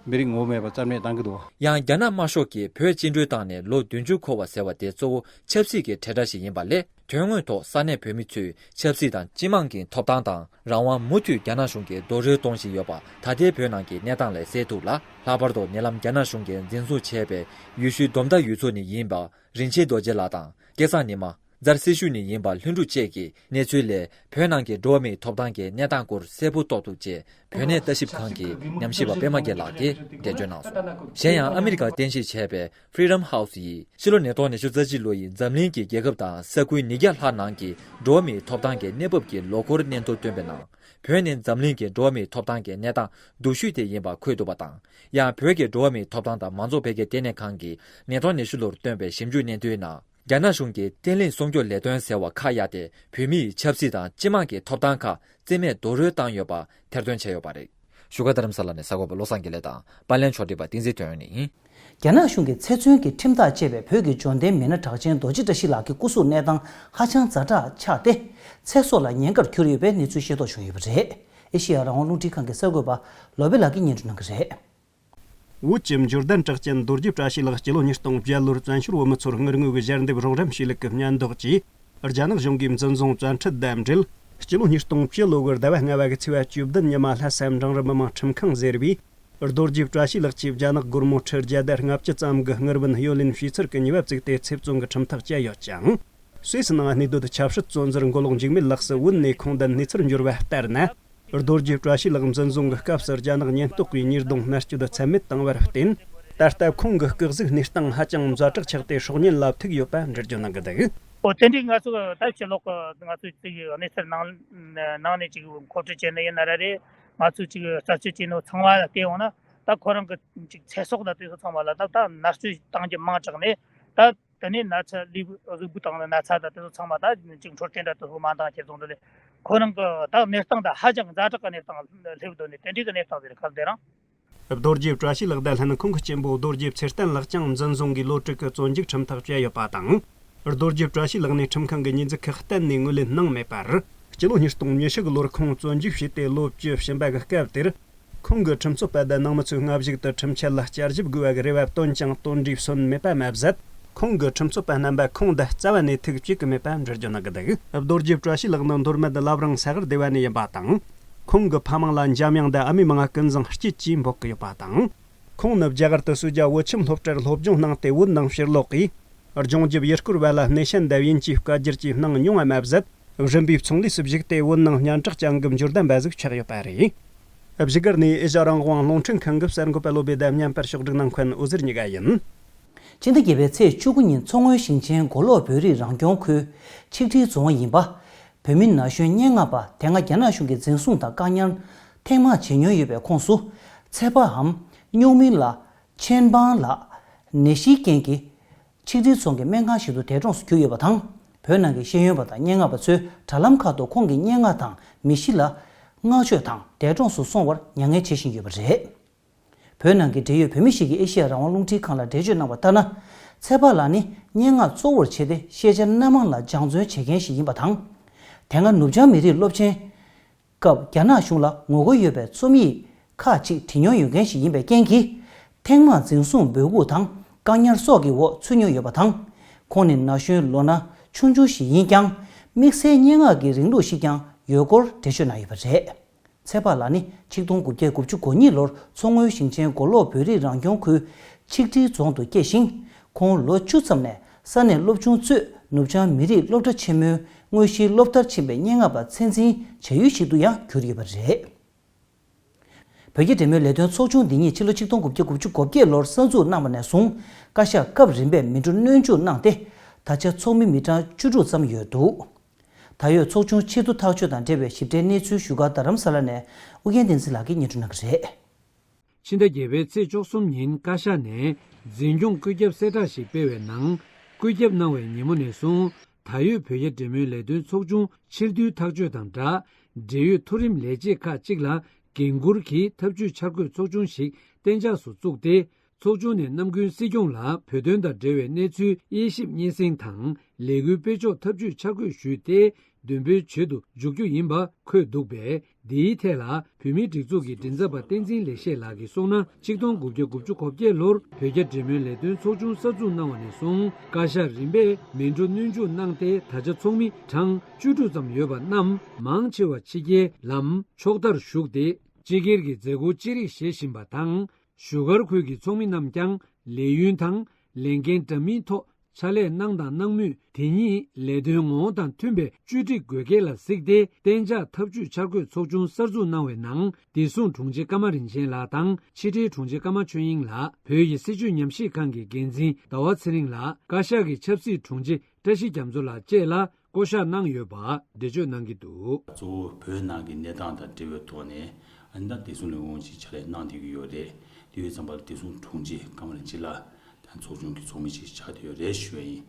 མི་རིགས་ངོ་བོ་མེད་པ་རྩ་མེད་བཏང་གི་འདུག་བ། ཡང་རྒྱ་ནག་དམར་ཤོག་གིས་བོད་བཅིངས་འགྲོལ་བཏང་ནས་ལོ་བདུན་ཅུ་འཁོར་བ་ཟེར་བ་དེ་གཙོ་བོ་ཆབ་སྲིད་ཀྱི་དྲིལ་བསྒྲགས་ཤིག་ཡིན་པ་ལས། དོན་དངོས་ཐོག་ས་གནས་བོད་མི་ཚོས་ཆབ་སྲིད་དང་སྤྱི་དམངས་ཀྱི་ཐོབ་ཐང་དང་རང་དབང་མུ་མཐུད་རྒྱ་ནག་གཞུང་གིས་རྡོག་རོལ་གཏོང་བཞིན་ཡོད་པ་ད་ལྟའི་བོད་ནང་གི་གནས་སྟངས་ལས་གསལ་ཐུབ་ལ། ལྷག་པར་དུ་ཉེ་ལམ་རྒྱ་ནག་གཞུང་གིས་འཛིན་བཟུང་བྱས་པའི་ཡུལ་ཤུལ་དོམ་མདའ་ཡུལ་ཚོ་ནས་ཡིན་པ་རིན་ཆེན་རྡོ་རྗེ་ལགས་དང་། སྐལ་བཟང་ཉི་མ། མཛར་སེར་ཤུལ་ནས་ཡིན་པ་ལྷུན་གྲུབ་བཅས་ཀྱིས་གནས་ཚུལ་ལས། བོད་ནང་གི་འགྲོ་བ་མིའི་ཐོབ་ཐང་གི་གནས་སྟངས་སྐོར་གསལ་པོ་རྟོགས་ཐུབ་ཅེས་བོད་གནས་ལྟ་ཞིབ་ཁང་གི་ཉམས་ཞིབ་པ་པད་མ་རྒྱལ་ལགས་ཀྱིས་འགྲེལ་བརྗོད་གནང་སོང་། གཞན་ཡང་ཨ་མི་རི་ཀར་རྟེན་གཞི་བྱས་པའི་Freedom House་ཡིས་ཕྱི་ལོ་ཉིས་སྟོང་ཉི་ཤུ་རྩ་གཅིག་ལོ་ཡི་འཛམ་གླིང་གི་རྒྱལ་ཁབ་དང་ས་ཁུལ་ཉིས་བརྒྱ་ལྷག་ནང་གི་འགྲོ་བ་མིའི་ཐོབ་ཐང་གི་གནས་བབ་ཀྱི་ལོ་འཁོར་སྙན་ཐོ་བཏོན་པའི་ནང་། བོད་ནི་འཛམ་གླིང་གི་འགྲོ་བ་མིའི་ཐོབ་ཐང་གི་གནས་སྟངས་སྡུག་ཤོས་དེ་ཡིན་པ་འཁོད་འདུག་པ་དང་། ཡང་བོད་ཀྱི་འགྲོ་བ་མིའི་ཐོབ་ཐང་དང་མང་གཙོ་འཕེལ་རྒྱས་ལྟེ་གནས་ཁང་གིས་ཉིས་སྟོང་ཉི་ཤུ་ལོར་བཏོན་པའི་ཞིབ་འཇུག་སྙན་ཐོའི་ནང་། རྒྱ་ནག་གཞུང་གིས་བརྟན་ལྷིང་སྲུང་སྐྱོབ་ལས་དོན་ཟེར་བ་ཁག་གཡར་ཏེ། བོད་མིའི་ཆབ་སྲིད་དང་སྤྱི་དམངས་ཀྱི་ཐོབ་ཐང་ཁག་རྩིས་མེད་རྡོག་རོལ་བཏང་ཡོད་པ་ཐེར་འདོན་བྱས་ཡོད་པ་རེད། བཞུགས་སྒར་རྡ་རམ་ས་ལ་ནས་གསར་འགོད་པ་བློ་བཟང་དགེ་ལེགས་དང་། པར་ལེན་ཕྱོགས་སྒྲིག་པ་བསྟན་འཛིན་དོན་ཡོད་ནས་ཡིན། རྒྱ་ནག་གཞུང་གིས་ཚེ་བཙོན་གྱི་ཁྲིམས་ཐག་བཅད་པའི་བོད་ཀྱི་འབྱོར་ལྡན་མི་སྣ་གྲགས་ཅན་རྡོ་རྗེ་བཀྲ་ཤིས་ལགས་ཀྱི་སྐུ་གཟུགས་གནས་སྟངས་ཧ་ཅང་ཛ་དྲག་ཆགས་ཏེ། ཚེ་སྲོག་ལ་ཉེན་ཁར་གྱུར་ཡོད་པའི་གནས་ཚུལ་ཤེས་རྟོགས་བྱུང་ཡོད་པ་རེད། ཨེ་ཤེ་ཡ་རང་དབང་རླུང་འཕྲིན་ཁང་གི་གསར་འགོད་པ་བློ་བྷེ་ལགས་ཀྱིས་སྙན་སྒྲོན་གནང་གི་རེད། བོད་ཀྱི་འབྱོར་ལྡན་གྲགས་ཅན་རྡོ་རྗེ་བཀྲ་ཤིས་ལགས་སྤྱི་ལོ་ཉིས་སྟོང་བརྒྱད་ལོར་བཙན་བྱོལ་བོད་མི་ཚོར་དངུལ་དངོས་ཀྱི་ཞལ་འདེབས་རོགས་རམ་བྱས་ལུགས་ཀྱི་སྙན་འདོགས་ཀྱིས། རྒྱ་ནག་གཞུང་གིས་འཛིན་བཟུང་བཙན་ཁྲིད་དང་འབྲེལ། སྤྱི་ལོ་ཉིས་སྟོང་བཅུ་ལོ་གི་ཟླ་བ་ལྔ་པ་གི་ཚེས་པ་བཅུ་བདུན་ཉི་མ་ལྷ་ས་འབྲིང་རིམ་མི་དམངས་ཁྲིམས་ཁང་ཟེར་བས། རྡོ་རྗེ་བཀྲ་ཤིས་ལགས་ཀྱིས་རྒྱ་ནག་སྒོར་མོ་ཁྲི་བརྒྱ་དང་ལྔ་བཅུ་ཙམ་གྱི་དངུལ་བུན་གཡོ་ལེན་བྱས་ཚུལ་གྱི་ཉེས་པ་བཙུགས་ཏེ་ཚེ་བཙོན་གྱི་ཁྲིམས་ཐག་བཅད་ཡོད་ཅིང་། སུད་སི་ནང་གནས་སྡོད་ཆབ་སྲིད་བཙོན་ཟུར་མགོ་ལོག་འཇིགས་མེད་ལགས་སུ་བོད་ནས་ཁོང་དང་གནས་ཚུལ་འབྱོར་བ་ལྟར་ན། རྡོ་རྗེ་བཀྲ་ཤིས་ལགས་འཛིན་བཟུང་གི་སྐབས་སུ་རྒྱ་ནག་ཉེན་རྟོག་པས་ཉེས་རྡུང་མནར་གཅོད་ཚད་མེད་བཏང་བར་བརྟེན། ད་ལྟ་ཁོང་གི་སྐུ་གཟུགས་གནས་སྟངས་ཧ་ཅང་ཛ་དྲག་ཆགས་ཏེ་སྲོག་ཉེན་ལ་ཐུག་ཡོད་པ་འགྲེལ་བརྗོད་གནང་གི་འདུག། ཨོ་དེ་འདྲའི་ང་ཚོ་ད་ཕྱི་ལོགས་ཀྱི་ང་ཚོ་ཅིག་གནས་ཚུལ་ནང་ནང་ནས་ཅིག་མཁོ་སྤྲོད་བྱས་ནི་ཡིན་ན་ར་རེད། ང་ཚོས་ཅིག་རྩད་གཅོད་བྱས་ནོ་ཚང་མ་ལ་བལྟས་ཡོང་ན། ད་ཁོ་རང་གི་ཅིག་ཚེ་སྲོག་དང་དེ་ཚོ་ཚང་མ་ལ་ད་ད་མནར་གཅོད་བཏང་རྒྱུ་མང་དྲགས་ནས། ད་དེ་ནས་ན་ཚ་ལུས་པོ་གཟུགས་པོ་དང་ན་ཚ་དང་དེ་ཚོ་ཚང་མ་ད་ཅིག་འཕྲོད་བསྟེན་དང་དེ་ཚོ་མ་འདང་བྱས་སོང་དུས་ལས། ཁོ་རང་གི་ད་གནས་སྟངས་ད་ཧ་ཅང་ཛ་དྲག་གི་གནས་སྟངས་སླེབས་འདུག་ནས། དེ་འདྲའི་གི་གནས་སྟངས་དེ་རེད། གལ་ཏེ་རང་། རྡོ་རྗེ་བཀྲ་ཤིས་ལགས་དང་ལྷན་ཁོང་གི་གཅེན་པོ་རྡོ་རྗེ་ཚེ་བརྟན་ལགས་ཀྱང་འཛིན་བཟུང་གིས་ལོ་དྲུག་གི་བཙོན་འཇུག་ཁྲིམས་ཐག་བཅད་ཡོད་པ་དང་། རྡོ་རྗེ་བཀྲ་ཤིས་ལགས་ནས་ཁྲིམས་ཁང་གི་ཉེས་འཛུགས་ཁག་གཏན་ནས་ངོས་ལེན་གནང་མེད་པར། སྤྱི་ལོ་ཉིས་སྟོང་ཉི་ཤུ་གི་ལོར་ཁོང་བཙོན་འཇུག་བྱས་ཏེ་ལོ་བཅུ་ཕྱིན་པ་གི་སྐབས་དེར། ཁོང་གི་ཁྲིམས་རྩོད་པ་དང་ནང་མི་ཚོས་སྔ་གཞུག་ཏུ་ཁྲིམས་ཆད་ལ་བསྐྱར་ཞིབ་དགོས་པ་གི་རེ་བ་བཏོན་ཀྱང་བརྩོན་འགྲུས་སོན་མེད་པ་མ་ཟད། ཁོང་གི་ཁྲིམས་རྩོད་པ་རྣམ་པ་ཁོང་དང་རྩ་བ་ནས་ཐུག་བཅུག་གི་མེད་པ་འགྲེལ་བརྗོད་གནང་གི་འདུག། རྡོ་རྗེ་བཀྲ་ཤིས་ལགས་ནི་མདོ་སྨད་བླ་བྲང་ས་གར་སྡེ་བ་ནས་ཡིན་པ་དང་། ཁོང་གི་ཕ་མ་ལ་འཇམ་དབྱངས་དང་ཨ་མའི་མིང་ང་ཀུན་བཟང་སྐྱིད་ཅེས་འབོད་ཀྱི་ཡོད་པ་དང་། ཁོང་ནི་རྒྱ་གར་དུ་སུ་ཇཱ་བོད་ཁྱིམ་སློབ་གྲྭར་སློབ་སྦྱོང་གནང་སྟེ་བོད་ནང་ཕྱིར་ལོག་གིས། སྦྱོང་རྒྱབ་ཡུལ་སྐོར་བ་ལ་སྣེ་ཤན་དང་དབྱིན་ཇིའི་བཀའ་བསྒྱུར་གྱིས་གནང་མྱོང་བ་མ་ཟད། རིམ་པས་ཚོང་ལས་སུ་ཞུགས་ཏེ་བོད་ནང་སྙན་གྲགས་ཅན་གྱི་འབྱོར་ལྡན་པ་ཟིག་ཆགས་ཡོད་པ་རེད། བཞུགས་སྒར་ནས་ཨེ་ཤ་རང་དབང་རླུང་འཕྲིན་ཁང་གི་གསར་འགོད་པ་བློ་བདེ་དང་མཉམ་པར་ཕྱོགས་སྒྲིག་གནང་མཁན་འོད་ཟེར་གཉིས་ཀ་ཡིན། ཕྱི་ཟླ་བརྒྱད་པའི་ཚེས་བཅུ་དགུ་ཉིན་མཚོ་སྔོན་ཞིང་ཆེན་མགོ་ལོག་བོད་རིགས་རང་སྐྱོང་ཁུལ་ཆིག་ཁྲིའི་རྫོང་ཡིན་པ། བོད་མི་ན་གཞོན་སྙན་ངག་པ་དེ་སྔ་རྒྱ་ནག་གཞུང་གིས་འཛིན་བཟུང་དང་བཀག་ཉར་ཐེངས་མང་བྱེད་མྱོང་ཡོད་པའི་ཁོངས་སུ། ཚེ་དཔག་འམ་སྨྱུག་མིང་ལ་ཆན་པང་ལགས། ནད་གཞིའི་རྐྱེན་གྱིས། ཆིག་སྒྲིལ་ཚོང་གི་སྨན་ཁང་ཞིག་ཏུ་འདས་གྲོངས་སུ་གྱུར་ཡོད་པ་དང་། བོད་ནང་གི་ཤེས་ཡོན་པ་དང་སྙན་ངག་པ་ཚོས་དྲ་ལམ་ཁག་ཏུ་ཁོང་གི་སྙན་ངག་དང་མི་གཞི་ལ་བསྔགས་བརྗོད་དང་འདས་གྲོངས་སུ་སོང་བར་མྱ་ངན་བྱེད་བཞིན་ཡོད་པ་རེད། བོད་ནང་གི་འབྲེལ་ཡོད་བོད་མི་ཞིག་གིས་ཨེ་ཤེ་ཡ་རང་དབང་རླུང་འཕྲིན་ཁང་ལ་འགྲེལ་བརྗོད་གནང་བ་ལྟར་ན། ཚེ་དཔག་ལགས་ནི་སྙན་ངག་གཙོ་བོར་བྱས་ཏེ་ཤེས་བྱ་སྣ་མང་ལ་སྦྱང་བརྩོན་བྱེད་མཁན་ཞིག་ཡིན་པ་དང་། དེ་སྔ་ནུབ་བྱང་མི་རིགས་སློབ་ཆེན། སྐབས་རྒྱ་ནག་གཞུང་ལ་ངོ་རྒོལ་ཡོད་པའི་རྩོམ་ཡིག་ཁག་ཅིག་བྲིས་མྱོང་ཡོད་མཁན་ཞིག་ཡིན་པའི་རྐྱེན་གྱིས། ཐེངས་མང་འཛིན་བཟུང་འབོད་འགུག་དང་བཀག་ཉར་སོགས་ཀྱི་འོག་ཚུད་མྱོང་ཡོད་པ་དང་། ཁོང་ནི་ན་གཞོན་ལོ་ན་ཆུང་ཆུང་ཞིག་ཡིན་ཀྱང་། དམིགས་བསལ་སྙན་ངག་གི་རིང་ལུགས་ཤིག་ཀྱང་ཡོད་སྐོར་འགྲེལ་བརྗོད་གནང་ཡོད་པ་རེད། ཚེ་དཔག་ལགས་ནི་ཆིག་སྟོང་དགུ་བརྒྱ་དགུ་བཅུ་གོ་གཉིས་ལོར་མཚོ་སྔོན་ཞིང་ཆེན་མགོ་ལོག་བོད་རིགས་རང་སྐྱོང་ཁུལ་ཆིག་སྒྲིལ་རྫོང་དུ་སྐྱེས་ཤིང་། ཁོང་ལོ་བཅུ་ཙམ་ནས་ས་གནས་སློབ་ཆུང་གཙོས་ནུབ་བྱང་མི་རིགས་སློབ་གྲྭ་ཆེན་མོའི་དངོས་གཞིའི་སློབ་མཐར་ཕྱིན་པའི་སྙན་ངག་པ་མཚན་འཛིན་བྱ་ཡུལ་ཞིག་ཏུ་ཡང་གྱུར་ཡོད་པ་རེད། བོད་རྒྱ་འབྲེལ་མོལ་ལས་དོན་ཚོགས་ཆུང་འདི་ཉིད་ཕྱི་ལོ་ཆིག་སྟོང་དགུ་བརྒྱ་དགུ་བཅུ་གོ་བརྒྱད་ལོར་གསར་འཛུགས་གནང་བ་ནས་བཟུང་བཀའ་ཤག་སྐབས་རིམ་པས་མི་འགྲོ་སྣོན་འཇུག་གནང་སྟེ། ད་ཆ་ཚོགས་མི་མི་གྲངས་བཅུ་དྲུག་ཙམ་ཡོད་འདུག་ད་ཡོད་ཚོགས་ཆུང་ཕྱིར་བསྡུ་ཐག་གཅོད་དང་འབྲེལ་བའི་ཞིབ་ཕྲའི་གནས་ཚུལ་བཞུགས་སྒར་རྡ་རམ་ས་ལ་ནས་ཨུ་རྒྱན་བསྟན་འཛིན་ལགས་ཀྱིས་སྙན་སྒྲོན་གནང་གི་རེད། ཕྱི་ཟླ་བརྒྱད་པའི་ཚེས་བཅུ་གསུམ་ཉིན་བཀའ་ཤག་ནས་འཛིན་སྐྱོང་བཀོད་ཁྱབ་གསལ་བསྒྲགས་ཤིག་སྤེལ་བའི་ནང་། བཀོད་ཁྱབ་གནང་བའི་ཉིན་མོ་ནས་བཟུང་ད་ཡོད་བོད་རྒྱ་འབྲེལ་མོལ་ལས་དོན་ཚོགས་ཆུང་ཕྱིར་བསྡུའི་ཐག་གཅོད་དང་སྦྲགས། འབྲེལ་ཡོད་མཐོ་རིམ་ལས་བྱེད་ཁག་ཅིག་ལ་འགན་འཁུར་གྱིས་ཐབས་ཇུས་འཆར་འགོད་ཚོགས་ཆུང་ཞིག་གཏན་འཇགས་སུ་བཙུགས་ཏེ། ཚོགས་ཆུང་ནས་གནམ་དགུན་སྲིད་སྐྱོང་ལ་བོད་དོན་དང་འབྲེལ་བའི་གནས་ཚུལ་དབྱེ་ཞིབ་སྙན་སེང་དང་ལས་འགུལ་སྤེལ་ཕྱོགས་ཐབས་ཇུས་འཆར་འགོད་ཞུས་ཏེ། འདོན་སྤེལ་བྱེད་དུ་འཇུག་རྒྱུ་ཡིན་པ་འཁོད་འདུག་པས། འདིའི་ཐད་ལ་བོད་མིའི་སྒྲིག་འཛུགས་ཀྱི་མགྲིན་ཚབ་པ་བསྟན་འཛིན་ལེགས་བཤད་ལགས་ཀྱིས་གསུངས་ན། ཆིག་སྟོང་དགུ་བརྒྱ་དགུ་བཅུ་གོ་བརྒྱད་ལོར་བོད་རྒྱ་འབྲེལ་མོལ་ལས་དོན་ཚོགས་ཆུང་གསར་འཛུགས་གནང་བ་ནས་བཟུང་བཀའ་ཤག་རིམ་པས་མི་འགྲོ་སྣོན་འཇུག་གནང་སྟེ། ད་ཆ་ཚོགས་མི་གྲངས་བཅུ་དྲུག་ཙམ་ཡོད་པ་རྣམས་མང་ཆེ་བ་ཕྱི་རྒྱལ་ལམ་ཕྱོགས་མཐར་ཞུགས་ཏེ། སྤྱི་སྒེར་གྱི་མཛད་སྒོ་ཅི་རིགས་བཞེས་བཞིན་པ་དང་། བཞུགས་སྒར་ཁུལ་གྱི་ཚོགས་མི་རྣམས་ཀྱང་ལས་ཡུན་དང་ལས་འགན་འདྲ་མིན་ཐོག་ཕྱག་ལས་གནང་དང་གནང་མུས། དེ་ཉིད་ལས་དོན་ངོ་བོ་དང་མཐུན་པའི་བཅོས་སྒྲིག་དགོས་གལ་ལ་གཟིགས་ཏེ། གཏན་འཇགས་ཐབས་ཇུས་འཆར་འགོད་ཚོགས་ཆུང་གསར་འཛུགས་གནང་བའི་ནང་བདེ་སྲུང་དྲུང་ཆེ་ཀརྨ་རིན་ཆེན་ལགས་དང་ཕྱི་དྲིལ་དྲུང་ཆེ་ཀརྨ་ཆོས་དབྱིངས་ལགས། བོད་ཀྱི་སྲིད་བྱུས་ཉམས་ཞིབ་ཁང་གི་འགན་འཛིན་ཟླ་བ་ཚེ་རིང་ལགས། བཀའ་ཤག་གི་ཆབ་སྲིད་དྲུང་ཆེ་བཀྲ་ཤིས་རྒྱ་མཚོ་ལགས་བཅས་ལ་བསྐོ་གཞག་གནང་ཡོད་པ་འགྲེལ་བརྗོད་གནང་གི་འདུག། གཙོ་བོ་བོད་ནང་གི་གནས་སྟངས་དང་འབྲེལ་བའི་ཐོག་ནས་ཨ་ནི་ད་བདེ་སྲུང་ལས་ཁུངས་ཀྱིས་ཕྱག་ལས་གནང་བསྡད་ཀྱི་ཡོད་རེད། དེ་ཡོད་ཙམ་པ་ལ་བདེ་སྲུང་དྲུང་ཆེ་ཀརྨ་རིན་ཆེན་ལགས་དང་ཚོགས་ཆུང་གི་ཚོགས་མི་ཞིག་ཆགས་བསྡད་ཡོད་རེད་ཞུ་བ་ཡིན།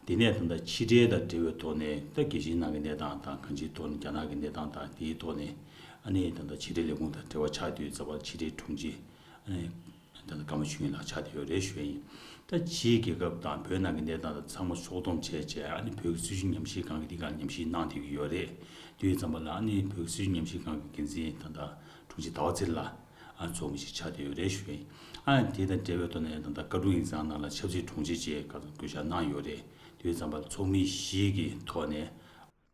དེ་ནས་ད་ལྟ་ཕྱི་འབྲེལ་དང་འབྲེལ་བའི་ཐོག་ནས་ད་རྒྱལ་སྤྱིའི་ནང་གི་གནས་སྟངས་དང་གང་ཅིའི་ཐོག་ནས་རྒྱ་ནག་གི་གནས་སྟངས་དང་དེའི་ཐོག་ནས་ཨ་ནི་ད་ལྟ་ཕྱི་འབྲེལ་ལས་ཁུངས་དང་འབྲེལ་བ་ཆགས་བསྡད་ཡོད་ཙམ་པ་ཕྱི་འབྲེལ་དྲུང་ཆེ་ཨ་ནི། ད་ལྟ་ཀརྨ་ཆོས་དབྱིངས་ལགས་ཆགས་བསྡད་ཡོད་རེད་ཞུ་ཡ་ཡིན། ད་ཕྱིའི་རྒྱལ་ཁབ་དང་བོད་ནང་གི་གནས་སྟངས་དང་ཚང་མ་ཕྱོགས་བསྡོམས་བྱས་བྱས་ཨ་ནི་བོད་ཀྱི་སྲིད་བྱུས་ཉམས་ཞིབ་ཁང་གིས་འདི་གར་ཉམས་ཞིབ་གནང་བསྡད་ཀྱི་ཡོད་རེད། དེ་ཡོད་ཙམ་པ་ལ་ཨ་ནི་བོད་ཀྱི་སྲིད་བྱུས་ཉམས་ཞིབ་ཁང་གི་འགན་འཛིན་ད་ལྟ་དྲུང་ཆེ་ཟླ་བ་ཚེ་རིང་ལགས་ཨ་ཚོགས་མི་ཞིག་ཆགས་བསྡད་ཡོད་རེད་ཞུ་ཡ་ཡིན། ཨ་ནི་དེ་དང་འབྲེལ་བའི་ཐོག་ནས་ད་ལྟ་བཀའ་དྲུང་ཡིག་ཚང་ནང་ལ་ཆབ་སྲིད་དྲུང་ཆེ་བཅས་བསྐོ་བཞག་གནང་ཡོད་རེད། དེ་ཡོད་ཙམ་པ་ལ་ཚོགས་མི་བཞི་གི་ཐོག་ནས།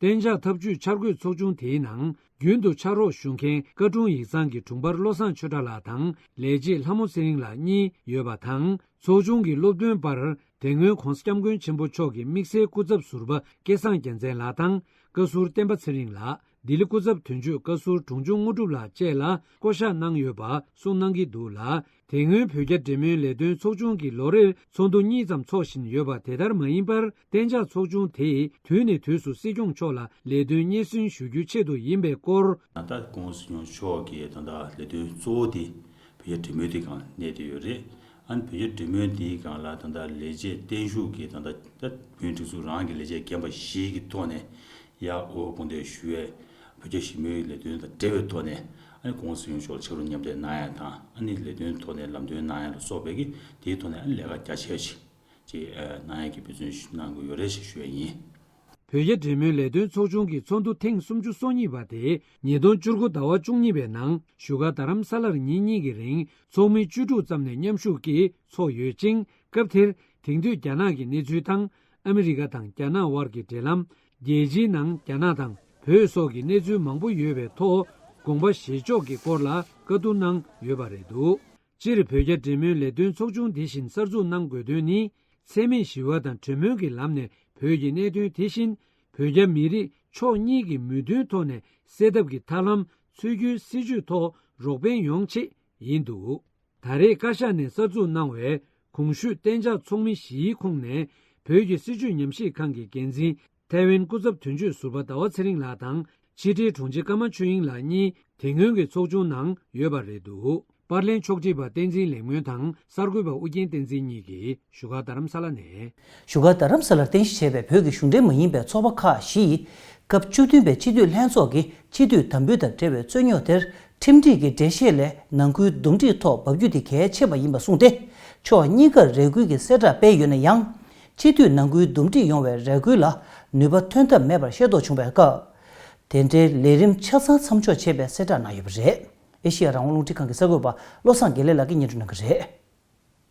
གཏན་འཇགས་ཐབས་ཇུས་འཆར་འགོད་ཚོགས་ཆུང་དེའི་ནང་རྒྱུན་དུ་ཕྱག་རོགས་ཞུ་མཁན་བཀའ་དྲུང་ཡིག་ཚང་གི་དྲུང་འཕར་བློ་བཟང་ཆོས་གྲགས་ལགས་དང་ལས་བྱེད་ལྷ་མོ་ཚེ་རིང་ལགས་གཉིས་ཡོད་པ་དང་། ཚོགས་ཆུང་གི་སློབ་སྟོན་པར་དེ་སྔོན་༧གོང་ས་༧སྐྱབས་མགོན་ཆེན་པོ་མཆོག་གི་དམིགས་བསལ་སྐུ་ཚབ་ཟུར་པ་སྐལ་བཟང་རྒྱལ་མཚན་ལགས་དང་། བཀའ་ཟུར་བསྟན་པ་ཚེ་རིང་ལགས། ལྡི་ལི་སྐུ་ཚབ་དོན་གཅོད་བཀའ་ཟུར་དྲུང་ཆུང་དངོས་གྲུབ་ལགས་བཅས་ལ་བསྐོ་གཞག་གནང་ཡོད་པ་གསུངས་གནང་གི་འདུག་ལ། དེ་སྔོན་བོད་རྒྱ་འབྲེལ་མོལ་ལས་དོན་ཚོགས་ཆུང་གིས་ལོ་རེར་ཚོགས་འདུ་གཉིས་ཙམ་འཚོགས་བཞིན་ཡོད་པ་དེ་ལྟར་མ་ཡིན་པར། གཏན་འཇགས་ཚོགས་ཆུང་དེས་དུས་ནས་དུས་སུ་སྲིད་སྐྱོང་མཆོག་ལ་ལས་དོན་སྙན་སེང་ཞུ་རྒྱུའི་ཆེད་དུ་ཡིན་པའི་སྐོར། ད་ལྟ་༧གོང་ས་༧སྐྱབས་མགོན་ཆེན་པོ་མཆོག་གིས་ད་ལྟ་ལས་དོན་གཙོ་བོ་དེ་བོད་རྒྱ་འབྲེལ་མོལ་དེའི་སྒང་ལ་གནས་བསྡད་ཡོད་རེད། ཨ་ནི་བོད་རྒྱ་འབྲེལ་མོལ་དེའི་སྒང་ལ་ད་ལྟ་ལས་བྱེད་བརྟན་བཞུགས་ཀྱིས་ད་ལྟ་ད་བོད་སྒྲིག་འཛུགས་རང་གི་ལས་བྱེད་རྒན་པ་བཞི་གི་ཐོག་ནས། ཡར་དབུ་བ་དགོངས་དོན་ཞུ་བའི་བོད་རྒྱ་ཞི་མོལ་ལས་དོན་དང་འབྲེལ་བའི་ཐོག་ནས་ཨ་ནི་༧གོང་ས་༧སྐྱབས་མགོན་ཆེན་པོ་མཆོག་ལ་ཕྱག་རོགས་མཉམ་འབྲེལ་གནང་ཡ་དང་ཨ་ནི་ལས་དོན་ཐོག་ནས་ལམ་སྟོན་གནང་ཡ་ལ་སོགས་པའི་གི་དེའི་ཐོག་ནས་ཨ་ནི་ལས་ཀ་རྒྱ་ཆེ་བ་ཞིག་ཅིག་གནང་ཡ་གི་འབད་བརྩོན་ཞིག་གནང་དགོས་ཡོད་རེད་ཞེས་ཞུ་ཡ་ཡིན། བོད་རྒྱ་འབྲེལ་མོལ་ལས་དོན་ཚོགས་ཆུང་གི་ཚོགས་འདུ་ཐེངས་སུམ་ཅུ་སོ་གཉིས་པ་དེ་ཉིས་སྟོང་བཅུ་དགུ་ཟླ་བ་བཅུ་གཉིས་པའི་ནང་བཞུགས་སྒར་རྡ་རམ་ས་ལར་ཉིན་གཉིས་ཀྱི་རིང་ཚོགས་མི་བཅུ་དྲུག་ཙམ་ནས་མཉམ་ཞུགས་ཀྱིས་ཚོགས་ཡོད་ཅིང་། སྐབས་དེར་དེང་དུས་རྒྱ་ནག་གི་གནས་ཚུལ་དང་། ཨ་མི་རི་ཀ་དང་རྒྱ་ནག་དབར་གྱི་འབྲེལ་ལམ། རྒྱལ་སྤྱིའི་ནང་རྒྱ་ནག་དང་བོད་སོགས་ཀྱི་གནས་ཚུལ་མང་པོ་ཡོད་པའི་ཐོག་དགོངས་པ་བཞེས་ཕྱོགས་ཀྱི་སྐོར་ལ་བཀའ་བསྡུར་གནང་ཡོད་པ་རེད་འདུག། སྤྱིར་བོད་རྒྱ་འབྲེལ་མོལ་ལས་དོན་ཚོགས་ཆུང་འདི་བཞིན་གསར་འཛུགས་གནང་དགོས་དོན་ནི། འཚེ་མེད་ཞི་བ་དང་གྲོས་མོལ་གྱི་ལམ་ནས་བོད་ཀྱི་གནད་དོན་དེ་བཞིན། བོད་རྒྱ་མི་རིགས་ཕྱོགས་གཉིས་ཀྱི་མོས་མཐུན་ཐོག་ནས་སེལ་ཐབས་ཀྱི་ཐབས་ལམ་འཚོལ་རྒྱུའི་སྲིད་བྱུས་ཐོག་ རོགས་ཕན་ཡོང་ཆེད་ཡིན་འདུག་ད་རེས་བཀའ་ཤག་ནས་གསར་འཛུགས་གནང་བའི་གོང་ཞུས་གཏན་འཇགས་ཚོགས་མི་བཞིའི་ཁོངས་ནས་བོད་ཀྱི་སྲིད་བྱུས་ཉམས་ཞིབ་ཁང་གི་འགན་འཛིན་ཐའེ་ཝན་སྐུ་ཚབ་དོན་གཅོད་ཟུར་པ་ཟླ་བ་ཚེ་རིང་ལགས་དང་། ཕྱི་དྲིལ་དྲུང་ཆེ་ཀརྨ་ཆོས་དབྱིངས་ལགས་གཉིས་དེ་སྔོན་གྱི་ཚོགས་ཆུང་ནང་ཡོད་པ་རེད་འདུག་པར་ལེན་ཕྱོགས་སྒྲིག་པ་བསྟན་འཛིན་ལེགས་སྨོན་དང་གསར་འགོད་པ་ཨུ་རྒྱན་བསྟན་འཛིན་གཉིས་ཀྱིས་བཞུགས་སྒར་རྡ་རམ་ས་ལ་ནས། བཞུགས་སྒར་རྡ་རམ་ས་ལར་རྟེན་གཞི་བྱས་པའི་བོད་ཀྱི་གཞུང་འབྲེལ་མ་ཡིན་པའི་ཚོགས་པ་ཁག་བཞི་ཡིས་སྐབས་བཅུ་བདུན་པའི་སྤྱི་འཐུས་ལྷན་ཚོགས་ཀྱི་སྤྱི་འཐུས་དམ་འབུལ་དང་འབྲེལ་བའི་རྩོད་རྙོག་དེར་ཁྲིམས་སྒྲིག་གི་འགྲེལ་བཤད་ལས་ནང་ཁུལ་འདུམ་འགྲིག་ཐོག་འབབ་རྒྱུ་དེ་གལ་ཆེ་བ་ཡིན་པ་གསུངས་ཏེ། ཕྱོགས་གཉིས་ཀར་རེ་སྐུལ་གྱི་གསལ་བསྒྲགས་སྤེལ་ཡོད་ན་ཡང་། སྤྱི་འཐུས་ནང་ཁུལ་འདུམ་འགྲིག་ཡོང་བའི་རེ་སྐུལ་ལ་ནུས་པ་ཐོན་ཐབས་མེད་པར་ཤེས་རྟོགས་བྱུང་བའི་སྐབས། དེ་འབྲེལ་ལས་རིམ་ཆ་ཚང་མཚམས་འཇོག་བྱས་པའི་གསལ་བསྒྲགས་གནང་ཡོད་པ་རེད། ཨེ་ཤེ་ཡ་རང་དབང་རླུང་འཕྲིན་ཁང་གི་གསར་འགོད་པ་བློ་བཟང་དགེ་ལེགས་ལགས་ཀྱིས་སྙན་སྒྲོན་གནང་གི་རེད།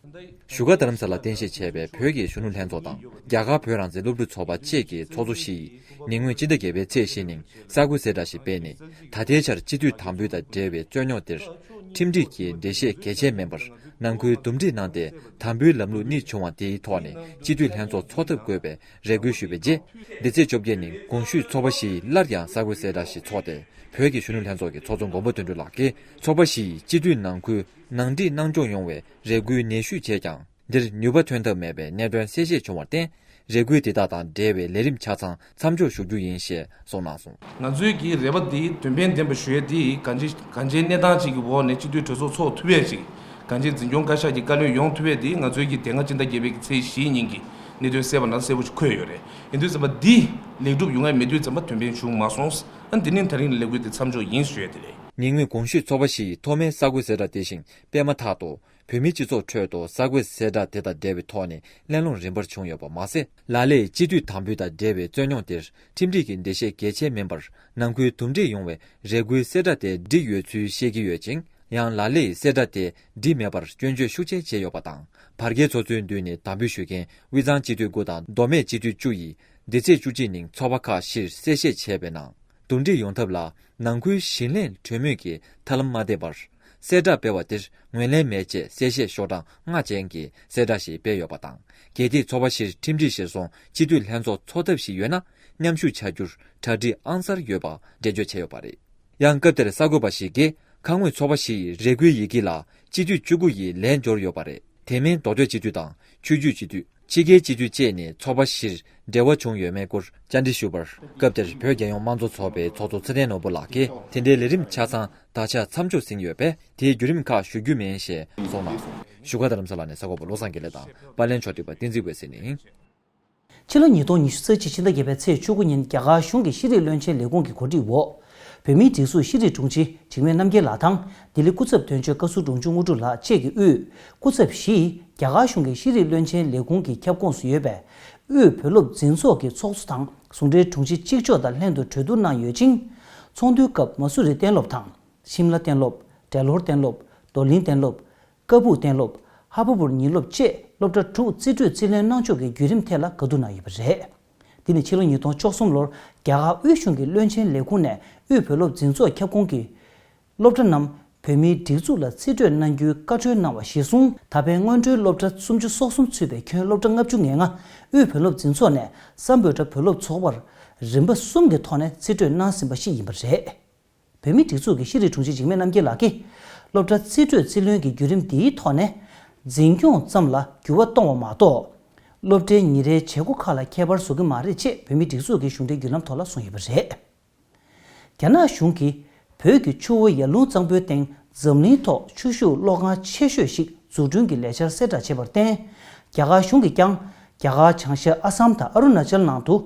བཞུགས་སྒར་རྡ་རམ་ས་ལར་རྟེན་གཞི་བྱས་པའི་བོད་ཀྱི་གཞོན་ནུ་ལྷན་ཚོགས་དང་རྒྱ་གར་བོད་རང་བཙན་སློབ་ཕྲུག་ཚོགས་པ་བཅས་ཀྱི་ཚོགས་གཙོ་བཞི་ཡིས་ཉེ་སྔོན་སྤྱི་ཟླ་བརྒྱད་པའི་ཚེས་བཞི་ཉིན་གསར་འགོད་གསལ་བསྒྲགས་ཤིག་སྤེལ་ནས། ད་ལྟའི་ཆར་སྤྱི་འཐུས་དམ་འབུལ་དང་འབྲེལ་བའི་རྩོད་རྙོག་དེར་ཁྲིམས་སྒྲིག་གི་འགྲེལ་བཤད་གལ་ཆེན་མིན་པར་ནང་ཁུལ་འདུམ་འགྲིག་གནང་སྟེ། དམ་འབུལ་ལམ་ལུགས་རྙེད་བྱུང་བ་དེའི་ཐོག་ནས་སྤྱི་འཐུས་ལྷན་ཚོགས་འཚོགས་ཐབས་དགོས་པའི་རེ་སྐུལ་ཞུས་པའི་རྗེས། འདི་ཚེས་བཅོ་བརྒྱད་ཉིན་གོང་ཞུས་ཚོགས་པ་བཞི་ཡིས་སླར་ཡང་གསར་འགོད་གསལ་བསྒྲགས་ཤིག་འཚོགས་ཏེ། བོད་ཀྱི་གཞོན་ནུ་ལྷན་ཚོགས་ཀྱི་ཚོགས་གཙོ་མགོན་པོ་དོན་གྲུབ་ལགས་ཀྱིས་ཚོགས་པ་བཞི་ཡིས་སྤྱི་འཐུས་ནང་ཁུལ་ནང་འགྲིག་གནང་ཕྱོགས་ཡོང་བའི་རེ་སྐུལ་ནན་ཞུ་བྱས་ཀྱང་། འདིར་ནུས་པ་ཐོན་ཐབས་མེད་པའི་གནད་དོན་གསལ་བཤད་བྱུང་བར་བརྟེན། རེ་སྐུལ་དེ་དག་དང་འབྲེལ་བའི་ལས་རིམ་ཆ་ཚང་མཚམས་འཇོག་ཞུ་རྒྱུ་ཡིན་ཞེས་གསུངས་གནང་སོང་། ང་ཚོའི་གི་རེ་བ་འདི་དོན་ཕན་ལྡན་པ་ཞུ་ཡས་འདི་གང་ཅི་གང་ཅིའི་གནས་སྟངས་ཅིག་གི་འོག་ནས་སྤྱི་འཐུས་གྲོས་ཚོགས་ཚོགས་ཐུབ་ཡས་ཅིག་གང་ཅིའི་འཛིན་སྐྱོང་བཀའ་ཤག་གི་བཀའ་བློན་ཡོང་ཐུབ་ཡས་འདི་ང་ཚོའི་གི་དེ་སྔ་སྤྱི་ཟླ་བརྒྱད་པའི་གི་ཚེས་བཞིའི་ཉིན་གྱི་གནད་དོན་གསལ་བ་ནང་གསལ་པོ་ཞིག་འཁོད་ཡོད་རེད། ཡིན་དུས་ཙམ་པ་འདི་ལེགས་གྲུབ་ཡོང་ཡས་མེད་དུས་ཙམ་པ་དོན་ཕན་བྱུང་མ་སོང་། ཨ་འདི་ནི་ད་རིང་ལས་འགུལ་འདི་མཚམས་འཇོག་ཡིན་ཞུ་ཡས་དེ་རེད། ཉེ་སྔོན་གོང་ཞུས་ཚོགས་པ་བཞི་ཡི་ཐོག་མའི་གསར་འགོད་གསལ་བསྒྲགས་དེ་བཞིན་སྤེལ་མ་ཐག་ཏུ། བོད་མིའི་སྤྱི་ཚོགས་ཁྲོད་དུ་གསར་འགོད་གསལ་བསྒྲགས་དེ་དང་འབྲེལ་བའི་ཐོག་ནས་གླེང་སློང་རིམ་པར་བྱུང་ཡོད་པ་མ་ཟད། ལ་ལས་སྤྱི་འཐུས་དམ་འབུལ་དང་འབྲེལ་བའི་རྩོད་རྙོག་དེར་ཁྲིམས་སྒྲིག་གི་འགྲེལ་བཤད་གལ་ཆེན་མིན་པར་ནང་ཁུལ་འདུམ་འགྲིག་ཡོང་བའི་རེ་སྐུལ་གསལ་བསྒྲགས་དེ་བསྒྲིགས་ཡོད་ཚུལ་བཤད་ཀྱི་ཡོད་ཅིང་། ཡང་ལ་ལས་གསལ་བསྒྲགས་དེ་བསྒྲིགས་མེད་པར་སྐྱོན་བརྗོད་ཤུགས་ཆེ་བྱས་ཡོད་པ་དང་། བར་བརྒལ་ཚོགས་གཙོའི་མདུན་ནས་དམ་འབུལ་ཞུ་མཁན་དབུས་གཙང་སྤྱི་འཐུས་དགུ་དང་མདོ་སྨད་སྤྱི་འཐུས་བཅུ་ཡིས་འདི་ཚེས་བཅུ་གཅིག་ཉིན་ཚོགས་པ་ཁག་བཞིར་གསལ་བཤད་བྱས་པའི་ནང་། འདུམ་འགྲིག་ཡོང་ཐབས་ལ་ནང་ཁུལ་ཞི་ལྷན་གྲོས་མོལ་གྱི་ཐབས་ལམ་མ་བསྟེན་པར། གསལ་བསྒྲགས་སྤེལ་བ་དེར་ངོས་ལེན་མེད་ཅེས་གསལ་བཤད་ཤོག་གྲངས་ལྔ་ཅན་གྱི་གསལ་བསྒྲགས་ཤིག་སྤེལ་ཡོད་པ་དང་། གལ་ཏེ་ཚོགས་པ་བཞིར་ཁྲིམས་སྒྲིག་གཞིར་བཟུང་སྤྱི་འཐུས་ལྷན་ཚོགས་འཚོགས་ཐབས་ཤིག་ཡོད་ན། མཉམ་ཞུགས་བྱ་རྒྱུར་གྲ་སྒྲིག་ཨང་གསར་ཡོད་པ་འགྲེལ་བརྗོད་བྱས་ཡོད་པ་རེད། ཡང་སྐབས་དེར་གསར་འགོད་པ་ཞིག་གིས་ཁ་སྔོན་ཚོགས་པ་བཞི་ཡི་རེ་སྐུལ་ཡི་གེ་ལ་སྤྱི་འཐུས་བཅུ་དགུ་ཡིས་ལན་འབྱོར་ཡོད་པ་རེད། དེ་མིན་མདོ་སྟོད་སྤྱི་འཐུས་དང་ཆོས་བརྒྱུད་སྤྱི་འཐུས། ཕྱི་རྒྱལ་སྤྱི་འཐུས་བཅས་ནས་ཚོགས་པ་བཞིར་འབྲེལ་བ་བྱུང་ཡོད་མེད་སྐོར་བཅར་འདྲི་ཞུས་པར། སྐབས་དེར་བོད་རྒྱལ་ཡོངས་དམངས་གཙོ་ཚོགས་པའི་ཚོགས་གཙོ་ཚེ་བརྟན་ནོར་བུ་ལགས་ཀྱིས། དེ་འདྲའི་ལས་རིམ་ཆ་ཚང་ད་ཆ་མཚམས་འཇོག་ཟིན་ཡོད་པས། དེའི་བརྒྱུད་རིམ་ཁག་ཞུ་རྒྱུ་མིན་ཞེས་གསུངས་གནང་སོང་། བཞུགས་སྒར་རྡ་རམ་ས་ལ་ནས་གསར་འགོད་པ་བློ་བཟང་དགེ་ལེགས་དང་པར་ལེན་ཕྱོགས་སྒྲིག་པ་བསྟན་འཛིན་འོད་ཟེར་ནས། ཕྱི་ལོ་ཉིས་སྟོང་ཉི་ཤུ་རྩ་གཅིག་ཕྱི་ཟླ་བརྒྱད་པའི་ཚེས་བཅུ་དགུ་ཉིན་རྒྱ་གར་གཞུང་གི་ཤེས་རིག་བློན་ཆེན་ལས་ཁུངས་ཀྱི་གོ་སྒྲིག་འོག་བོད་མིའི་སྒྲིག་འཛུགས་ཤེས་རིག་དྲུང་ཆེ་འཇིགས་མེད་རྣམ་རྒྱལ་ལགས་དང་ལྡི་ལི་སྐུ་ཚབ་དོན་གཅོད་བཀའ་ཟུར་འབྲོང་ཆུང་དངོས་གྲུབ་ལགས་བཅས་ཀྱི་དབུས་སྐུ་ཚབ་བཞི་ཡིས་རྒྱ་གར་གཞུང་གི་ཤེས་རིག་བློན་ཆེན་ལས་ཁུངས་ཀྱི་ཁྱབ་ཁོངས་སུ་ཡོད་པའི་དབུས་བོད་སློབ་འཛིན་ཚོགས་ཀྱི་ཚོགས་གཙོ་དང་ཟུང་འབྲེལ་དྲུང་ཆེ་གཅིག་ལྕོགས་དང་ལྷན་དུ་གྲོས་བསྡུར་གནང་ཡོད་ཅིང་། ཚོགས་འདུའི་སྐབས་མ་སུ་རི་གཏན་སློབ་དང་། ཤིམ་ལ་གཏན་སློབ། བྲེ་ལྷོར་གཏན་སློབ། རྡོར་གླིང་གཏན་སློབ། ཀ་སྦུག་གཏན་སློབ། ཧ་པ་པུར་ཉིན་སློབ་བཅས་སློབ་གྲྭ་དྲུག་རྩིས་སྤྲོད་རྩིས་ལེན་གནང་ཕྱོགས་ཀྱི་བརྒྱུད་རིམ་ཐད་ལ་བཀའ་བསྡུར་གནང་ཡོད་པ་རེད། འདི་ནི་ཕྱི་ལོ་ཉིས་སྟོང་བཅུ་གསུམ་ལོར་རྒྱ་གར་དབུས་གཞུང་གི་བློན་ཆེན་ལས་ཁུངས་ནས་དབུས་བོད་སློབ་འཛིན་ཚོགས་ཁྱབ་ཁོངས་ཀྱི་སློབ་གྲྭ་རྣམས་བོད་མིའི་སྒྲིག་འཛུགས་ལ་རྩིས་སྤྲོད་གནང་རྒྱུའི་བཀའ་འཁྲོལ་གནང་བ་གཞིར་བཟུང་། ད་ཕན་སྔོན་འགྲོའི་སློབ་གྲྭ་སུམ་ཅུ་སོ་གསུམ་ཚུད་པའི་ཁྱོན་སློབ་གྲྭ་ལྔ་བཅུ་ང་ལྔ་དབུས་བོད་སློབ་འཛིན་ཚོགས་ནས་སམ་བྷོ་ཊ་བོད་སློབ་ཚོགས་པར་རིམ་པ་གསུམ་གྱི་ཐོག་ནས་རྩིས་སྤྲོད་གནང་ཟིན་པ་ཞིག་ཡིན་པ་རེད། བོད་མིའི་སྒྲིག་འཛུགས་ཀྱི་ཤེས་རིག་དྲུང་ཆེ་འཇིགས་མེད་རྣམ་རྒྱལ་ལགས་ཀྱིས། སློབ་གྲྭ་རྩིས་སྤྲོད་རྩིས་ལེན་གྱི་བརྒྱུད་རིམ་འདིའི་ཐོག་ནས། འཛིན་སྐྱོང་ཙམ་ལ་འགྱུར་བ་གཏོང་བ་མ་གཏོགས། སློབ་གྲྭའི་ཉིན་རེའི་བྱེད་སྒོ་ཁག་ལ་ཁྱད་པར་བཟོ་གི་མ་རེད་ཅེས་བོད་མིའི་སྒྲིག་འཛུགས་ཀྱི་གཞུང་འབྲེལ་བརྒྱུད་ལམ་ཐོག་ལ་གསུངས་ཡོད་པ་རེད། རྒྱ་ནག་གཞུང་གིས་བོད་ཀྱི་ཆུ་བོ་ཡར་ཀླུང་གཙང་པོའི་སྟེང་འཛམ་གླིང་ཐོག་ཆུ་ཤུགས་གློག་ཁང་ཆེ་ཤོས་ཤིག་འཛུགས་སྐྲུན་གྱི་ལས་འཆར་གསལ་བསྒྲགས་བྱས་པར་བརྟེན། རྒྱ་གར་གཞུང་གིས་ཀྱང་རྒྱ་གར་བྱང་ཤར་ཨ་སམ་དང་ཨ་རུ་ན་ཅལ་ནང་དུ།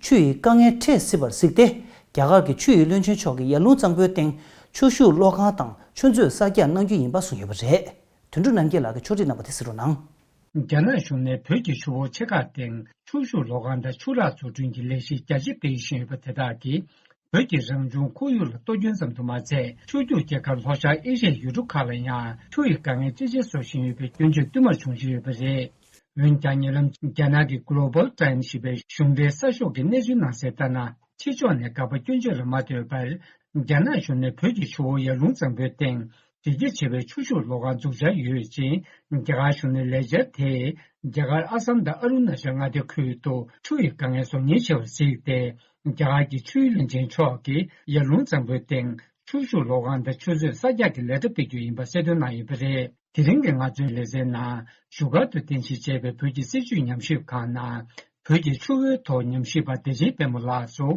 ཆུ་ཡི་དཀའ་ངལ་འཕྲད་སྲིད་པར་གཟིགས་ཏེ། རྒྱ་གར་གྱི་ཆུ་ཡི་བློན་ཆེན་མཆོག་གིས་ཡར་ཀླུང་གཙང་པོའི་སྟེང་ཆུ་ཤུགས་གློག་ཁང་དང་ཆུ་མཛོད་གསར་རྒྱག་གནང་རྒྱུ་ཡིན་པ་གསུངས་ཡོད་པ་རེད། དོན་གྲུབ་རྣམ་རྒྱལ་ལགས་ཀྱིས་ཕྱོགས་སྒྲིག་གནང་བ་དེ་གསན་རོགས་གནང་། རྒྱ་ནག་གཞུང་ནས་བོད་ཀྱི་ཆུ་བོ་ཆེ་ཁག་སྟེང་ཆུ་ཤུགས་གློག་ཁང་དང་ཆུ་རགས་འཛུགས་སྐྲུན་གྱི་ལས་གཞི་རྒྱ་ཆེ་སྤེལ་བཞིན་ཡོད་པ་དེ་དག་གིས། བོད་ཀྱི་རང་བྱུང་ཁོར་ཡུག་ལ་གཏོར་སྐྱོན་ཙམ་དུ་མ་ཚད། ཕྱོགས་བསྡུས་རྒྱལ་ཁབ་ལྷོ་ཤར་ཨེ་ཤི་ཡའི་ཡུལ་གྲུ་ཁག་ལ་ཡང་ཆུ་ཡི་དཀའ་ངལ་ཅི་ཆེ་བཟོ་བཞིན་ཡོད་པའི་སྐྱོན་བརྗོད་བསྟུད་མར་བྱུང་བཞིན་ཡོད་པ་རེད། འོན་ཀྱང་། ཉེ་ལམ་རྒྱ་ནག་གི་Global Times ཞེས་པའི་གཞུང་འབྲེལ་གསར་ཤོག་གིས་གནས་ཚུལ་གནང་གསལ་ལྟར་ན། ཕྱི་ཕྱོགས་ནས་དགག་པ་སྐྱོན་བརྗོད་ལ་མ་ལྟོས་པར། རྒྱ་ནག་གཞུང་ནས་བོད་ཀྱི་ཆུ་བོ་ཡར་ཀླུང་གཙང་པོའི་སྟེང་། གྲ་རྒྱས་ཆེ་བའི་ཆུ་ཤུགས་གློག་ཁང་འཛུགས་འཆར་ཡོད་ཅིང་། རྒྱ་གར་གཞུང་ནས་ལས་འཆར་དེས། རྒྱ་གར་ཨ་སམ་དང་ཨ་རུ་ན་ཅལ་མངའ་སྡེ་ཁུལ་དུ་ཆུ་ཡི་དཀའ་ངལ་བཟོ་ཉེན་ཆེ་བར་གཟིགས་ཏེ། རྒྱ་གར་གྱི་ཆུའི་བློན་ཆེན་མཆོག་གིས་ཡར་ཀླུང་གཙང་པོའི་སྟེང་། ཆུ་ཤུགས་གློག་ཁང་དང་ཆུ་མཛོད་གསར་རྒྱག་གི་ལས་གྲྭ་སྤེལ་རྒྱུ་ཡིན་པ་གསལ་སྟོན་གནང་ཡོད་པ་རེད། དེ་རིང་གི་ང་ཚོའི་ལེ་ཚན་ནང་བཞུགས་སྒར་དུ་རྟེན་གཞི་བྱས་པའི་བོད་ཀྱི་སྲིད་བྱུས་ཉམས་ཞིབ་ཁང་ནང་། བོད་ཀྱི་ཆུ་བོའི་ཐོག་ཉམས་ཞིབ་པ་བདེ་ཆེན་དཔལ་མོ་ལགས་སུ།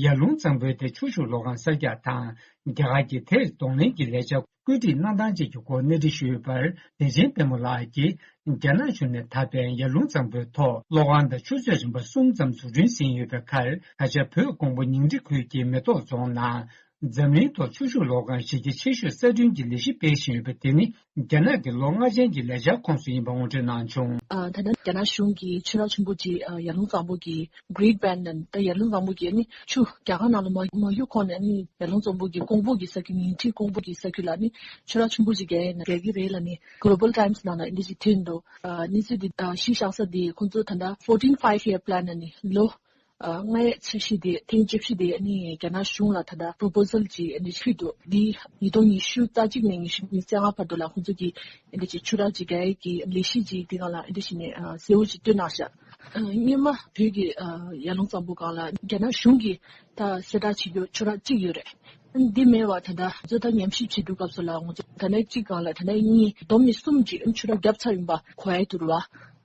ཡར་ཀླུང་གཙང་པོའི་ཐད་ཆུ་ཤུགས་གློག་ཁང་གསར་རྒྱག་དང་། རྒྱ་གར་གྱིས་དེར་གདོང་ལེན་གྱི་ལས་འཆར་བཀོད་སྒྲིག་གནང་སྟངས་བཅས་ཀྱི་སྐོར་གནས་འདྲི་ཞུས་པར། བདེ་ཆེན་དཔལ་མོ་ལགས་ཀྱིས། རྒྱ་ནག་གཞུང་ནས་ད་ཕན་ཡར་ཀླུང་གཙང་པོའི་ཐོག་གློག་ཁང་དང་ཆུ་མཛོད་རིམ་པ་གསུམ་ཙམ་འཛུགས་སྐྲུན་ཟིན་ཡོད་པའི་ཁར། ད་ཆ་བོད་ཀོང་པོ་ཉིང་ཁྲི་ཁུལ་གྱི་མེ་ཏོག་རྫོང་ནང་། འཛམ་གླིང་ཐོག་ཆུ་ཤུགས་གློག་ཁང་གཞི་རྒྱ་ཆེ་ཤོས་གསར་སྐྲུན་གྱི་ལས་གཞི་སྤེལ་བཞིན་ཡོད་པ་དེ་ནི། རྒྱ་ནག་གི་ལོ་ལྔ་ཅན་གྱི་ལས་འཆར་ཁོངས་སུ་ཡིན་པ་ངོ་སྤྲོད་གནང་བྱུང་། ཨ། ད་ལྟ་རྒྱ་ནག་གཞུང་གིས་ཆུ་རགས་ཆེན་པོ་གཅིག་ཨ། ཡར་ཀླུང་གཙང་པོ་གི་Great Bend ནང་། ད་ཡར་ཀླུང་གཙང་པོ་གི་ནི་ཆུ་རྒྱ་གར་ནང་ལ་མ་མ་གཡུག་གོང་ནས་ནི། ཡར་ཀླུང་གཙང་པོ་གི་ཀོང་པོ་གི་ས་ཁུལ། ཉིང་ཁྲི་ཀོང་པོ་གི་ས་ཁུལ་ལ་ནི་ཆུ་རགས་ཆེན་པོ་གཅིག་རྒྱག་ཡས་ན་རྒྱག་གི་རེད་ལབ་ནི་Global Times ནང་ལ་འདི་ཅིག་ཐོན་འདུག་ཨ། གནས་ཚུལ་འདི་ཨ། གཞི་བཞག་ས་འདི་ཁོང་ཚོ་ད་ལྟ་fourteen five year plan ནི་ལོ། ཨ། ལྔ་ཡས་འཆར་གཞི་དེ། ཐེངས་བཅུ་བཞི་དེ་ནི་རྒྱ་ནག་གཞུང་ལ་ད་ལྟ་proposal ཅིག་ནི་ཕུལ་འདུག་འདི་ཉིས་སྟོང་ཉི་ཤུ་རྩ་གཅིག་ནས་ཉི་ཤུ་ཉི་ཤུ་རྩ་ལྔ་བར་དུ་ལ་ཁོང་ཚོ་གིས་འདི་ཅིག་ཆུ་རགས་ཅིག་རྒྱག་ཡས་ཀྱི་ལས་གཞི་ཅིག་དེ་སྒང་ལ་འདི་བྱས་ནས། ཨ། གསལ་བོ་ཅིག་བཏོན་གནང་ཤག་ཨ། སྔོན་མ་བོད་ཀྱི་ཨ། ཡར་ཀླུང་གཙང་པོ་སྒང་ལ་རྒྱ་ནག་གཞུང་གིས་ད་གསལ་བསྒྲགས་བྱེད་རྒྱུ་ཆུ་རགས་གཅིག་ཡོད་རེད། འདི་མེད་པ་ད་ལྟ་ང་ཚོ་ད་ཉམས་ཞིབ་བྱེད་དུས་སྐབས་སུ་ལ་ང་ཚོ་ད་ནས་གཅིག་སྒང་ལ་ད་ནས་གཉིས་བསྡོམས་ནས་གསུམ་ཅིག་ཆུ་རགས་བརྒྱབ་ཚར་ཡིན་པ་གོ་ཡ་འདུག་ར།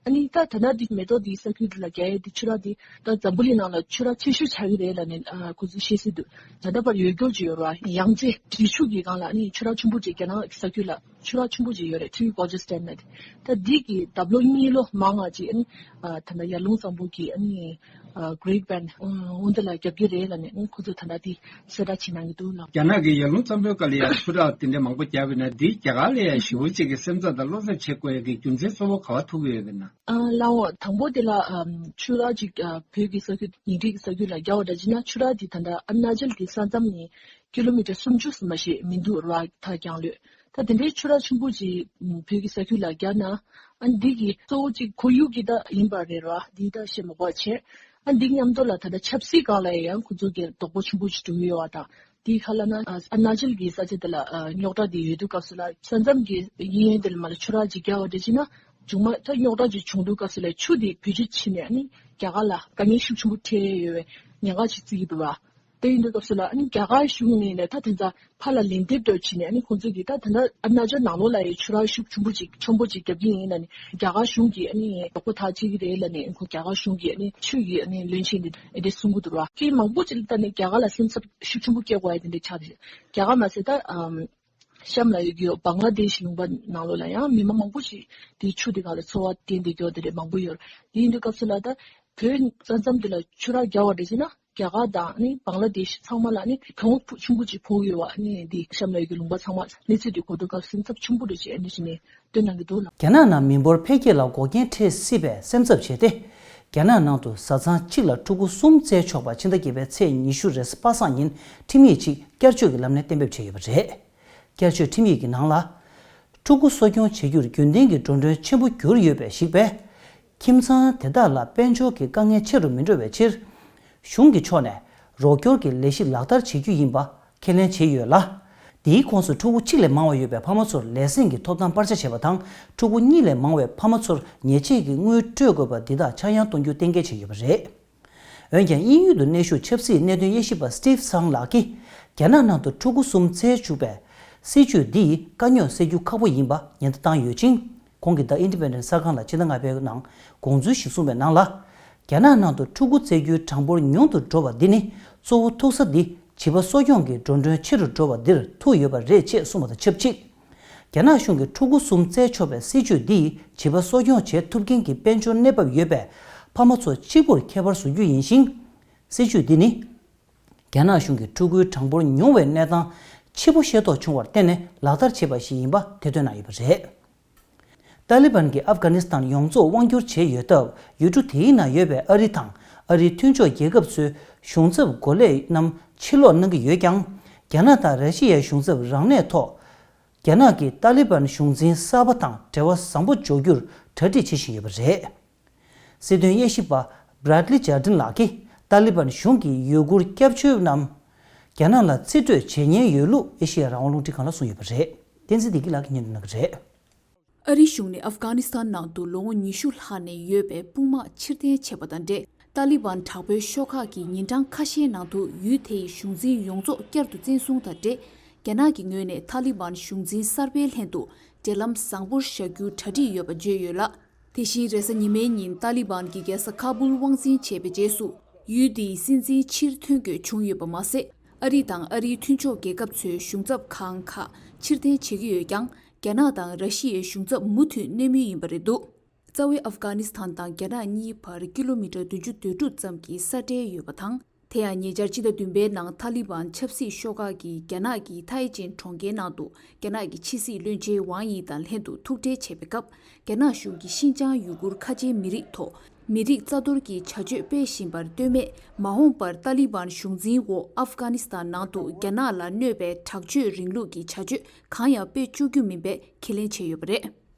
ཨ་ནི་ད་ད་ལྟ་འདི་མེ་ཏོག་འདི་ས་ཁུལ་འདི་ལ་རྒྱག་ཡས་འདི་ཆུ་རགས་འདི་ད་འཛམ་བུ་གླིང་ནང་ལ་ཆུ་རགས་ཆེ་ཤོས་ཆགས་ཀྱི་རེད་ལབ་ནས། ཨ། ཁོ་ཚོས་བཤད་སྲིད་འདུག་ད་ལྟ་བར་ཡོད་རྒྱུ་ཅིག་ཡོད་ར། ཡང་རྩེ་འབྲི་ཆུ་གི་སྒང་ལ་ཨ་ནི་ཆུ་རགས་ཆེན་པོ་ཅིག་རྒྱ་ནག་ས་ཁུལ་ལ་ཆུ་རགས་ཆེན་པོ་ཅིག་ཡོད་རེད། Three Gorges Dam ནས། ད་འདི་གི་ལྡབ་ལོ་གཉིས་ལོ་མང་ང་ཅིག་ཨ་ནི། ཨ། ད་ལྟ་ཡར་ཀླུང་གཙང་པོ་གི་ཨ་ནི། ཨ། Great Bend ཨ། འོ་འདི་ལ་རྒྱབ་ཀྱི་རེད་ལབ་ནས། ཨ། ཁོ་ཚོས་ད་ལྟ་འདི་གསལ་བསྒྲགས་བྱེད་གནང་གི་འདུག་ལགས། རྒྱ་ནག་གིས་ཡར་ཀླུང་གཙང་པོའི་སྐོར་ལ་ཡང་ཆུ་རགས་དེ་འདྲ་མང་པོ་བརྒྱབ་པ་ཡིན་ན། འདིས་རྒྱ་གར་ལ་ཡང་ཞེ་པོ་ཅིག་གི་སེམས་འཚབ་དང་བློ་འཚབ་བྱེད་དགོས་ཡག་གི་རྒྱུ་མཚན་གཙོ་བོ་ག་པར་ཐུག་གི་ཡོད་པ་ཡིན་ན། ཨ། ལགས་འོ། དང་པོ་དེ་ལ། ཨམ། ཆུ་རགས་ཅིག་ཨ། བོད་ཀྱི་ས་ཁུལ་ཉིང་ཁྲི་གི་ས་ཁུལ་ལ་རྒྱག་པ་འདྲ་བྱས་ན། ཆུ་རགས་འདི་ད་ལྟ་ཨ་རུ་ན་ཅལ་གྱི་ས་མཚམས་ནས་ཀི་ལོ་མི་ཊར་སུམ་ཅུ་ཙམ་མ་ཞིག་མི་འདུག་ར། ཐག་རྒྱང་ལོས། ད་དེ་འདྲའི་ཆུ་རགས་ཆེན་པོ་ཅིག་ཨམ། བོད་ཀྱི་ས་ཁུལ་ལ་རྒྱག་ན། ཨ། འདི་གི་གཙོ་བོ་ཅིག་ཁོར་ཡུག་གི་ད་ཡིན་པ་རེད་ར། འདི་ད་བཤད་མ་དགོས་པ་བྱས། ཨ། འདི་མཉམ་དུ་ལ་ད་ལྟ་ཆབ་སྲིད་སྒང་ལ་ཡང་ཁོ་ཚོ་གི་དོགས་པ་ཆེན་པོ་ཞིག་འགྲོ་གི་ཡོད་པ་དང་། དེའི་ཁ་ལ་ན། ཨ། ཨ་རུ་ན་ཅལ་གྱི་ས་ཆ་དེ་ལ། ཨ། རྙོག་དྲ་དེ་ཡོད་དུས་སྐབས་སུ་ལ་ས་མཚམས་ཀྱི་གཡས་གཡོན་དེ་ལ་མ་ལ་ཆུ་རགས་ཅིག་རྒྱག་པ་འདྲ་བྱས་ན། མཇུག་མ་ད་རྙོག་དྲ་ཅིག་བྱུང་དུས་སྐབས་སུ་ལ་ཆུ་དེ་བེད་སྤྱོད་བྱས་ནས་ཨ་ནི་རྒྱ་གར་ལ་དཀའ་ངལ་ཤུགས་ཆེན་པོ་འཕྲད་ཡོད་པའི་ཉེན་ཁ་ཅིག་བརྩི་གི་འདུག་བ། དེ་ཡིན་དུས་སྐབས་སུ་ལ་ཨ་ནི་རྒྱ་གར་གཞུང་ནས་ནས་ད་དེ་ཚོ་ཕར་ལ་ལན་འདེབས་འདྲ་བྱས་ནས། ཨ་ནི་ཁོང་ཚོ་གིས་ད་ད་ལྟ་ཨ་རུ་ན་ཅལ་ནང་ལོགས་ལ་ཡང་ཆུ་རགས་ཤུགས་ཆེན་པོ་ཅིག་ཆེན་པོ་ཅིག་བརྒྱབ་ཀྱི་ཡིན་ལབ་ནས། རྒྱ་གར་གཞུང་གིས་ཨ་ནི་དོགས་པ་ཐག་བཅད་ཀྱི་རེད་ལབ་ནས། ཁོ་རྒྱ་གར་གཞུང་གིས་ཨ་ནི་ཆུ་ཡི་ཨ་ནི་བློན་ཆེན་དེ་ཨེ་དེ་གསུང་གི་འདུག་ར། ཁྱེད་མང་པོ་ཅིག་ལ་ད་ནི་རྒྱ་གར་ལ་སེམས་འཚབ་ཤུགས་ཆེན་པོ་སྐྱེ་དགོས་ཡ་དེ་འདྲ་ཆགས་རེད། རྒྱ་གར་མ་ཟད་ད་ཨམ། གཤམ་ལ་ཡོད་ཀྱི་ཡོད་བང་ལ་དེཤ་ལུང་པ་ནང་ལོགས་ལ་ཡང་མི་མང་མང་པོ་ཞིག་དེའི་ཆུ་དེ་སྒང་ལ་འཚོ་བ་བསྟེན་བསྡད་ཀྱི་ཡོད་དེ་འདྲ་མང་པོ་ཡོད་རེད། དེ་ཡིན་དུས་སྐབས་སུ་ལ་ད་བོད་ས་མཚམས་དེ་ལ་ཆུ་རགས་རྒྱག་པ་འདྲ་བྱས་ན། རྒྱ་གར་དང་ནི་བང་ལ་དེཤ་ཚང་མ་ལ་ནི་གྱོང་ཆེན་པོ་ཅིག་ཕོག་ཡོད་པ། ནི་འདི་གཤམ་ལ་ཡོད་ཀྱི་ལུང་པ་ཚང་མ་གནས་ཚུལ་འདི་གོ་དུས་སྐབས་སེམས་འཚབ་ཆེན་པོ་འདྲ་ཅིག་ཨ་ནི་བྱས་ནས་སྟོན་གནང་གི་འདུག་ལགས། རྒྱ་ནག་ནང་མི་འབོར་འཕེལ་རྒྱས་ལ་འགོག་རྐྱེན་འཕྲད་སྲིད་པའི་སེམས་འཚབ་བྱས་ཏེ། རྒྱ་ནག་ནང་དུ་བཟའ་ཚང་གཅིག་ལ་ཕྲུ་གུ་གསུམ་བཙས་ཆོག་པ་ཕྱི་ཟླ་བརྒྱད་པའི་ཚེས་ཉི་ཤུ་རེས་གཟའ་པ་སངས་ཉིན་ཁྲིམས་ཡིག་ཅིག་བསྐྱར་བཅོས་ཀྱི་ལམ་ནས་གཏན་འབེབས་བྱས་ཡོད་པ་རེད། བསྐྱར་བཅོས་ཁྲིམས་ཡིག་གི་ནང་ལ། ཕྲུ་གུ་གསོ་སྐྱོང་བྱེད་རྒྱུར་རྒྱུན་ལྡན་གྱི་འགྲོ་གྲོན་ཆེན་པོ་གྱུར་ཡོད་པས་གཞིགས་པས། ཁྱིམ་ཚང་དེ་དག་ལ་དཔལ་འབྱོར་གྱི་དཀའ་ངལ་ཆེ་རུ་མི་འགྲོ་བའི་ཕྱིར། གཞུང་གི་ཕྱོགས་ནས་རོགས་སྐྱོར་གྱི་ལས་གཞི་ལག་བསྟར་བྱེད་རྒྱུ་ཡིན་པ་ཁས་ལེན་བྱས་ཡོད་ལ། དེའི་ཁོངས་སུ་ཕྲུ་གུ་གཅིག་ལས་མང་བ་ཡོད་པའི་ཕ་མ་ཚོར་ལས་ཟིན་གྱི་ཐོབ་ཐང་སྤར་ཆ་བྱེད་པ་དང་། ཕྲུ་གུ་གཉིས་ལས་མང་བའི་ཕ་མ་ཚོར་ཉེས་ཆད་ཀྱི་དངུལ་སྤྲོད་དགོས་པ་འདི་དག་ཆག་ཡང་གཏོང་རྒྱུ་གཏན་འཁེལ་བྱས་ཡོད་པ་རེད། འོན་ཀྱང་། དབྱིན་ཡུལ་དུ་གནས་བཞུགས་ཆབ་སྲིད་གནད་དོན་དབྱེ་ཞིབ་པ་Steve Tsang ལགས་ཀྱིས། རྒྱ་ནག་ནང་དུ་ཕྲུ་གུ་གསུམ་བཙལ་བཅུག་པའི་སྲིད་བྱུས་འདིས་དཀའ་རྙོག་སེལ་རྒྱུ་ཁག་པོ་ཡིན་པ་ཉེན་བརྡ་བཏང་ཡོད་ཅིང་། ཁོང་གིས་The Independent གསར་ཁང་ལ་ཕྱི་ཟླ་ལྔ་པའི་ནང་དགོངས་ཚུལ་ཞིག་གསུངས་པའི་ནང་ལ། རྒྱ་ནག་ནང་དུ་ཕྲུ་གུ་བཙལ་རྒྱུའི་གྲངས་འབོར་ཉུང་དུ་འགྲོ་བ་འདི་ནི། གཙོ་བོ་ཐུག་ས་འདི་བྱིས་པ་གསོ་སྐྱོང་གི་འགྲོ་གྲོན་ཆེ་རུ་འགྲོ་བ་འདིར་ཐུག་ཡོད་པ་རེད་ཅེས་གསུངས་པ་དང་ཆབས་ཅིག་རྒྱ་ནག་གཞུང་གིས་ཕྲུ་གུ་གསུམ་བཙལ་ཆོག་པའི་སྲིད་བྱུས་འདིས་བྱིས་པ་གསོ་སྐྱོང་བྱེད་ཐུབ་མཁན་གྱི་དཔལ་འབྱོར་གནས་བབ་ཡོད་པའི་ཕ་མ་ཚོ་གཅིག་པུར་ཁྱད་པར་བཟོ་རྒྱུ་ཡིན་ཞིང་། སྲིད་བྱུས་འདི་ནི། རྒྱ་ནག་གཞུང་གིས་ཕྲུ་གུའི་གྲངས་འབོར་ཉུང་བའི་གནས་སྟངས་ཕྱི་པོ་ཤེས་རྟོགས་བྱུང་བར་བརྟེན་ནས་ལག་བསྟར་བྱས་པ་ཞིག་ཡིན་པ་ཐེར་འདོན་གནང་ཡོད་པ་རེད། ཏཱ་ལི་བན་གྱིས་ཨབ་གྷ་ནི་སི་ཐན་ཡོངས་རྫོགས་དབང་བསྒྱུར་བྱས་ཡོད་སྟབས། ཡུལ་གྲུ་དེའི་ནང་ཡོད་པའི་ཨ་རི་དང་ཨ་རིའི་མཐུན་ཕྱོགས་རྒྱལ་ཁབ་ཚོའི་གཞུང་ཚབ་འགོ་ལས་རྣམས་ཕྱིར་ལོག་གནང་གི་ཡོད་ཀྱང་། རྒྱ་ནག་དང་ར་ཤི་ཡའི་གཞུང་ཚབ་རང་གནས་ཐོག་རྒྱ་ནག་གིས་ཏཱ་ལི་བན་གཞུང་འཛིན་གསར་པ་དང་འབྲེལ་བ་བཟང་པོ་འཇོག་རྒྱུར་གྲ་སྒྲིག་བྱེད་བཞིན་ཡོད་པ་རེད། སྲིད་དོན་དབྱེ་ཞིབ་པ་Bradley Jardine ལགས་ཀྱིས་ཏཱ་ལི་བན་གཞུང་གི་ཡུལ་སྐོར་སྐྱབས་བཅོལ་རྣམས་རྒྱ་ནག་ལ་རྩིས་སྤྲོད་བྱེད་ཉེན་ཡོད་ལུགས་ཨེ་ཤེ་ཡ་རང་དབང་རླུང་འཕྲིན་ཁང་ལ་གསུངས་ཡོད་པ་རེད། བསྟན་འཛིན་བདེ་སྐྱིད་ལགས་ཀྱིས་སྙན་སྒྲོན་གནང་གི་རེད། ཨ་རིའི་གཞུང་ནས་ཨབ་གྷ་ནི་སི་ཐན་ནང་དུ་ལོ་ངོ་ཉི་ཤུ་ལྷག་ནས་ཡོད་པའི་དཔུང་དམག་ཕྱིར་འཐེན་བྱས་པ་དང་འབྲེལ། ཏཱ་ལི་བན་དྲག་པོའི་ཤོག་ཁག་གིས་ཉིན་གྲངས་ཁ་ཤས་ནང་དུ་ཡུལ་དེའི་གཞུང་འཛིན་ཡོངས་རྫོགས་བསྐྱར་དུ་བཙན་བཟུང་དང་འབྲེལ། རྒྱ་ནག་གི་ངོས་ནས་ཐ་ལི་བན་གཞུང་འཛིན་གསར་པའི་ལྷན་དུ་འབྲེལ་ལམ་བཟང་པོར་བཞག་རྒྱུའི་གྲ་སྒྲིག་ཡོད་པ་བརྗོད་ཡོད་ལ། དེ་བཞིན་རེས་གཟའ་ཉི་མའི་ཉིན་ཏཱ་ལི་བན་གྱི་རྒྱལ་ས་ཁ་བུལ་དབང་འཛིན་བྱས་པའི་རྗེས་སུ། ཡུལ་དེའི་སྲིད་འཛིན་ཕྱིར་ཐོན་དགོས་བྱུང་ཡོད་པ་མ་ཟད། ཨ་རི་དང་ཨ་རིའི་མཐུན་ཕྱོགས་རྒྱལ་ཁབ་ཚོའི་གཞུང་ཚབ་ཁང་ཁག་ཕྱིར་འཐེན་བྱེད་ཀྱི་ཡོད་ཀྱང་། རྒྱ་ནག་དང་ར་ཤི་ཡའི་གཞུང་ཚབ་མུ་མཐུད་གནས་མུས་ཡིན་པ་རེད་འདུག། རྩ་བའི་ཨབ་གྷ་ནི་སི་ཐན་དང་རྒྱ་ནག་གཉིས་བར་ཀི་ལོ་མི་ཊར་བདུན་ཅུ་དོན་དྲུག་ཙམ་གྱི་ས་གྲལ་ཡོད་པ་དང་། དེ་ཡང་ཉེ་ཆར་ཕྱི་ཟླ་བདུན་པའི་ནང་ཐ་ལི་བན་ཆབ་སྲིད་ཤོག་ཁག་གིས་རྒྱ་ནག་གི་ཐའེ་ཅིན་གྲོང་ཁྱེར་ནང་དུ་རྒྱ་ནག་གི་ཕྱི་སྲིད་བློན་ཆེན་ཝང་ཡི་དང་ལྷན་དུ་ཐུག་འཕྲད་བྱས་པའི་སྐབས། རྒྱ་ནག་གཞུང་གིས་ཤིན་ཅང་ཡུ་གུར་ཁ་ཆེའི་མི་རིགས་ཐོག་མི་རིགས་རྩ་གཏོར་གྱི་བྱ་སྤྱོད་སྤེལ་བཞིན་པར་ལྟོས་མེད། མ་འོངས་པར་ཏཱ་ལི་བན་གཞུང་འཛིན་འོག་ཨབ་གྷ་ནི་སི་ཐན་ནང་དུ་རྒྱ་ནག་ལ་གནོད་པའི་དྲག་སྤྱོད་རིང་ལུགས་ཀྱི་བྱ་སྤྱོད་གང་ཡང་སྤེལ་བཅུག་རྒྱུ་མིན་པའི་ཁས་ལེན་བྱས་ཡོད་པ་རེད།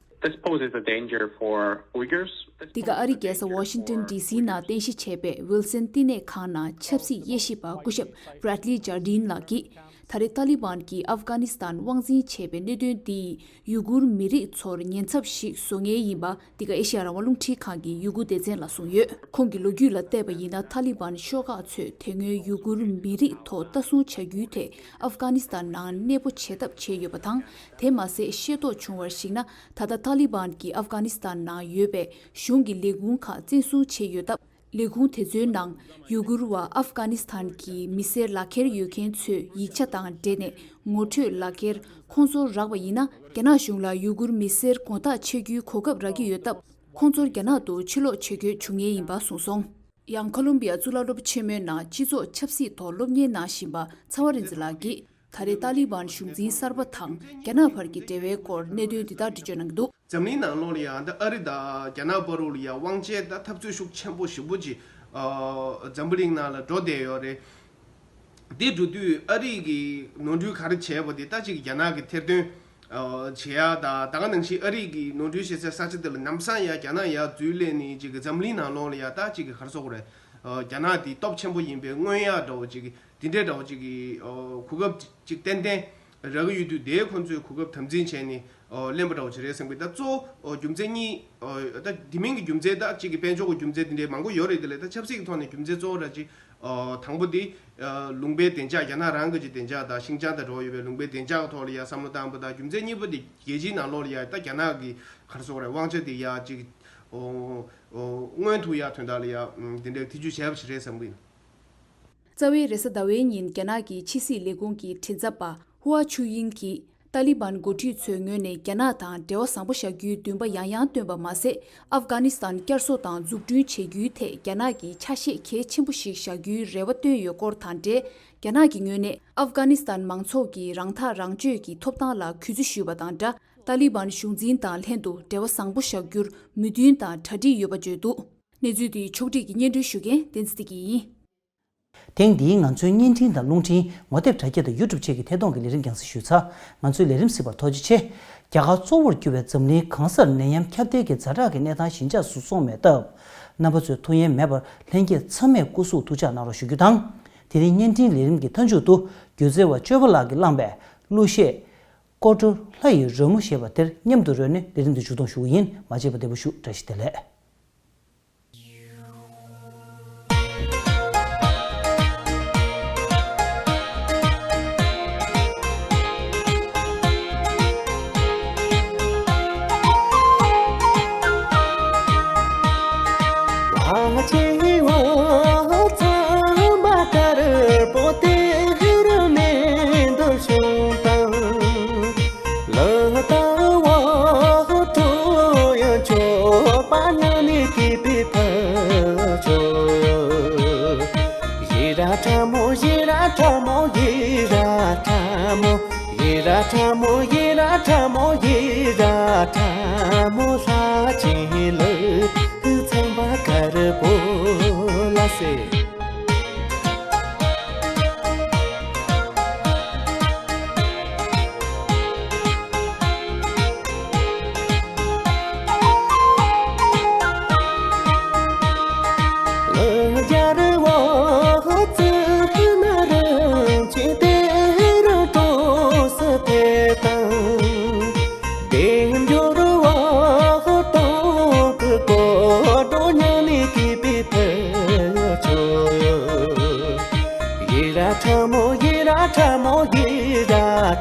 This poses a danger for Uyghurs. འདི་ག་ཨ་རིའི་རྒྱལ་ས་ཝ་ཤིང་ཏོན་ཌི་སི་ནང་རྟེན་གཞི་བྱས་པའི་ཝིལ་སན་བསྟི་གནས་ཁང་ནང་ཆབ་སྲིད་དབྱེ་ཞིབ་པ་སྐུ་ཞབས་Bradley Jardine ལགས་ཀྱིས། ད་རེས་ཏཱ་ལི་བན་གྱིས་ཨབ་གྷ་ནི་སི་ཐན་དབང་འཛིན་བྱས་པའི་གནད་དོན་འདིས་ཡུ་གུར་མི་རིགས་ཚོར་ཉེན་ཚབས་ཤིག་བཟོ་ངེས་ཡིན་པ། འདི་ག་ཨེ་ཤ་ཡ་རང་དབང་རླུང་འཕྲིན་ཁང་གི་ཡུ་གུར་སྡེ་ཚན་ལ་གསུངས་ཡོད། ཁོང་གི་ལོ་རྒྱུས་ལ་བལྟས་པ་ཡིན་ན། ཐ་ལི་བན་ཤོག་ཁག་ཚོས་དེ་སྔོན་ཡུ་གུར་མི་རིགས་ཐོག་ལྟ་སྲུང་བྱ་རྒྱུའི་ཐད་ཨབ་གྷ་ནི་སི་ཐན་ནང་གནས་སྤོ་བྱེད་ཐབས་བྱས་ཡོད་པ་དང་། དེ་མ་ཟད་ཤེས་རྟོགས་བྱུང་བར་གཞིགས་ན། ད་ལྟ་ཏཱ་ལི་བན་གྱིས་ཨབ་གྷ་ནི་སི་ཐན་ནང་ཡོད་པའི་གཞུང་གི་ལས་ཁུངས་ཁག་བཙན་བཟུང་བྱས་ཡོད་སྟབས། ལས་ཁུངས་དེ་ཚོའི་ནང་ཡུ་གུར་བ་ཨབ་གྷ་ནི་སི་ཐན་གྱི་མི་སེར་ལག་འཁྱེར་ཡོད་མཁན་ཚོས་ཡིག་ཆ་དང་འབྲེལ་ནས་ངོ་སྤྲོད་ལག་འཁྱེར་ཁོང་ཚོར་རག་པ་ཡིན་ན། རྒྱ་ནག་གཞུང་ལ་ཡུ་གུར་མི་སེར་དགོང་དག་ཆགས་རྒྱུའི་གོ་སྐབས་རག་གི་ཡོད་སྟབས། ཁོང་ཚོར་རྒྱ་ནག་ཏུ་ཕྱིར་ལོག་བྱེད་དགོས་བྱུང་ངེས་ཡིན་པ་གསུངས་སོང་། ཡང་ཁོ་ལོམ་བི་ཡ་གཙུག་ལག་སློབ་ཆེན་མོའི་ནང་སྤྱི་ཚོགས་ཆབ་སྲིད་ཐོག་སློབ་གཉེར་གནང་བཞིན་པ་ཚ་བ་རིག་འཛིན་ལགས་ཀྱིས། ད་རེས་ཏཱ་ལི་བན་གཞུང་འཛིན་གསར་པ་དང་རྒྱ་ནག་བར་གྱི་འབྲེལ་བའི་སྐོར་གནད་དོན་འདི་ལྟར་འགྲེལ་བརྗོད་གནང་གི་འདུག། འཛམ་གླིང་ནང་ལོགས་ལ་ཡང་ད་ཨ་རི་དང་རྒྱ་ནག་བར་ལ་ཡང་དབང་ཆའི་ད་འཐབ་རྩོད་ཤུགས་ཆེན་པོ་ཞེ་པོ་ཅིག་ཨ་འཛམ་བུ་གླིང་ནང་ལ་འགྲོ་བསྡད་ཡོད་རེད། དེ་འགྲོ་དུས་ཨ་རི་གི་ནོར་འཁྲུལ་ག་རེ་བྱས་པ་དེ་ད་ཅིག་རྒྱ་ནག་གི་ཐེར་འདོན་ཨ་བྱེད་ཡ་ད་ད་ག་ནང་བཞིན་ཨ་རི་གི་ནོར་འཁྲུལ་བྱེད་སའི་ས་ཆ་དེ་ལ་ལམ་སང་ཡང་རྒྱ་ནག་ཡར་འཛུལ་སླེབས་ནས་ཅིག་གི་འཛམ་གླིང་ནང་ལོགས་ལ་ཡང་ད་ཅིག་གི་ག་རེ་ཟེར་དགོས་རེད། ཨ་རྒྱ་ནག་དེ་སྟོབས་ཆེན་པོ་ཡིན་པའི་མངོན་ཡ་འདྲ་བོ་ཅིག་གི་དེ་འདྲའི་འདྲ་བོ་ཅིག་གི་ཨོ་གོ་སྐབས་ཅིག་ཏན་ཏན་རག་གི་ཡོད་དུས། དེའི་ཁོང་ཚོས་གོ་སྐབས་དམ་འཛིན་བྱས་ནས་ཨོ་ལེན་པ་འདྲ་བོ་ཅིག་རེད་བསམ་གི། ད་གཙོ་བོ་ཨོ་རྒྱུ་མཚན་གཉིས། ཨོ་ད་དེ་མིན་གྱི་རྒྱུ་མཚན་ད་ཅིག་གི་དཔལ་འབྱོར་གྱི་རྒྱུ་མཚན་དེ་འདྲའི་མང་པོ་ཡོད་རེད། དེ་ལས་ད་ཆབ་སྲིད་ཀྱི་ཐོག་ནས་རྒྱུ་མཚན་གཙོ་བོ་ར་ཅིག་ཨོ་དང་པོ་དེ་ཨོ་ལུང་པའི་བདེ་འཇགས། རྒྱ་ནག་རང་གི་ཅིག་བདེ་འཇགས་དང་ཤིན་ཅང་དང་འགྲོ་བ་ཡོད་པའི་ལུང་པའི་བདེ་འཇགས་ཀྱི་ཐོག་ལ་ཡ་བསམ་བློ་བཏང་པ་དང་། རྒྱུ་མཚན་གཉིས་པ་དེ་རྒྱལ་སྤྱིའི་ནང་ལོགས་ལ་ཡ་ད་རྒྱ་ནག་གི་ག་རེ་ཟེར་དགོས་རེད། དབང་ཆ་དེ་ཡ་ཅིག་ཨོ་ཨོ་མངོན་ཐུབ་ཡ་དོན་དག་ལ་ཡ་དེ་འདྲའི་ཐེ་ཇུས་བྱས་པ་ཞིག་རེད་བསམ་གི་ཡིན། རྩ་བའི་རེས་གཟའ་ཟླ་བའི་ཉིན་རྒྱ་ནག་གི་ཕྱི་སྲིད་ལས་ཁུངས་ཀྱི་མགྲིན་ཚབ་པ་ཧུའ་ཆུ་དབྱིང་གིས། ཏཱ་ལི་བན་འགོ་ཁྲིད་ཚོའི་ངོས་ནས་རྒྱ་ནག་དང་འབྲེལ་བ་བཟང་པོ་བཞག་རྒྱུའི་འདུན་པ་ཡང་ཡང་བཏོན་པ་མ་ཟད། ཨབ་གྷ་ནི་སི་ཐན་བསྐྱར་གསོ་དང་འཛུགས་སྐྲུན་བྱེད་རྒྱུའི་ཐད་རྒྱ་ནག་གིས་ཆ་ཤས་གལ་ཆེན་པོ་ཞིག་བཞག་རྒྱུའི་རེ་བ་བཏོན་ཡོད་སྐོར་དང་འབྲེལ། རྒྱ་ནག་གི་ངོས་ནས་ཨབ་གྷ་ནི་སི་ཐན་མང་ཚོགས་ཀྱི་རང་ཐག་རང་གཅོད་ཀྱི་ཐོབ་ཐང་ལ་གུས་བརྩི་ཞུས་པ་དང་སྦྲགས། ཏཱ་ལི་བན་གཞུང་འཛིན་དང་ལྷན་དུ་འབྲེལ་བ་བཟང་པོ་བཞག་རྒྱུར་མོས་མཐུན་དང་གྲ་སྒྲིག་ཡོད་པ་བརྗོད་འདུག། གནས་ཚུལ་འདི་ཕྱོགས་སྒྲིག་གིས་སྙན་སྒྲོན་ཞུ་མཁན་བསྟན་འཛིན་བདེ་སྐྱིད་ཡིན། ཐེངས་འདིའི་ང་ཚོའི་བརྙན་འཕྲིན་དང་རླུང་འཕྲིན་ངོ་དེབ་དྲ་རྒྱ་དང་ཡུ་ཊུབ་བཅས་ཀྱི་ཐད་གཏོང་གི་ལས་རིམ་རྒྱང་སྲིང་ཞུས་ཚར། ང་ཚོའི་ལས་རིམ་གཟིགས་པར་ཐུགས་རྗེ་ཆེ། རྒྱ་གར་གཙོ་བོར་གྱུར་བའི་འཛམ་གླིང་གང་སར་ནད་ཡམས་ཁྱབ་གདལ་གྱི་ཛ་དྲག་གི་གནས་སྟངས་ཞི་འཇགས་སུ་སོང་མེད་སྟབས། རྣམ་པ་ཚོས་ཐུགས་ཡེངས་མེད་པར་ལྷན་རྒྱས་ཚང་མས་སྐུ་གཟུགས་ཐུགས་ཅག་གནང་རོགས་ཞུ་རྒྱུ་དང་། དེ་རིང་བརྙན་འཕྲིན་ལས་རིམ་གྱི་མཐའ་མཇུག་ཏུ་སྒྱུ་རྩལ་བ་བཅོལ་བ་ལགས་ཀྱིས་བླངས་པའི་གླུ་གཞས་སྐོར་བྲོ་ལྷ་ཡི་རོལ་མོ་ཞེས་པ་དེར་མཉམ་དུ་རོལ་ནས་ལས་རིམ་འདི་མཇུག་སྡོམ་ཞུ་གི་ཡིན། མ་བརྗེད་པར་བདེ་པོ་བཞུགས། བཀྲ་ཤིས་བདེ་ལེགས།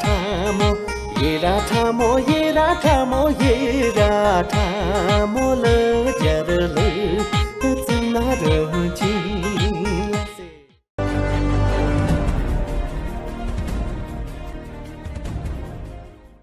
ཁྲ་མོ། ཡེ་ར་ཁྲ་མོ། ཡེ་ར་ཁྲ་མོ། ཡེ་ར་ཁྲ་མོ། ལ་རྒྱ་ར་ལ་ཙི་ན་ར་ཅི།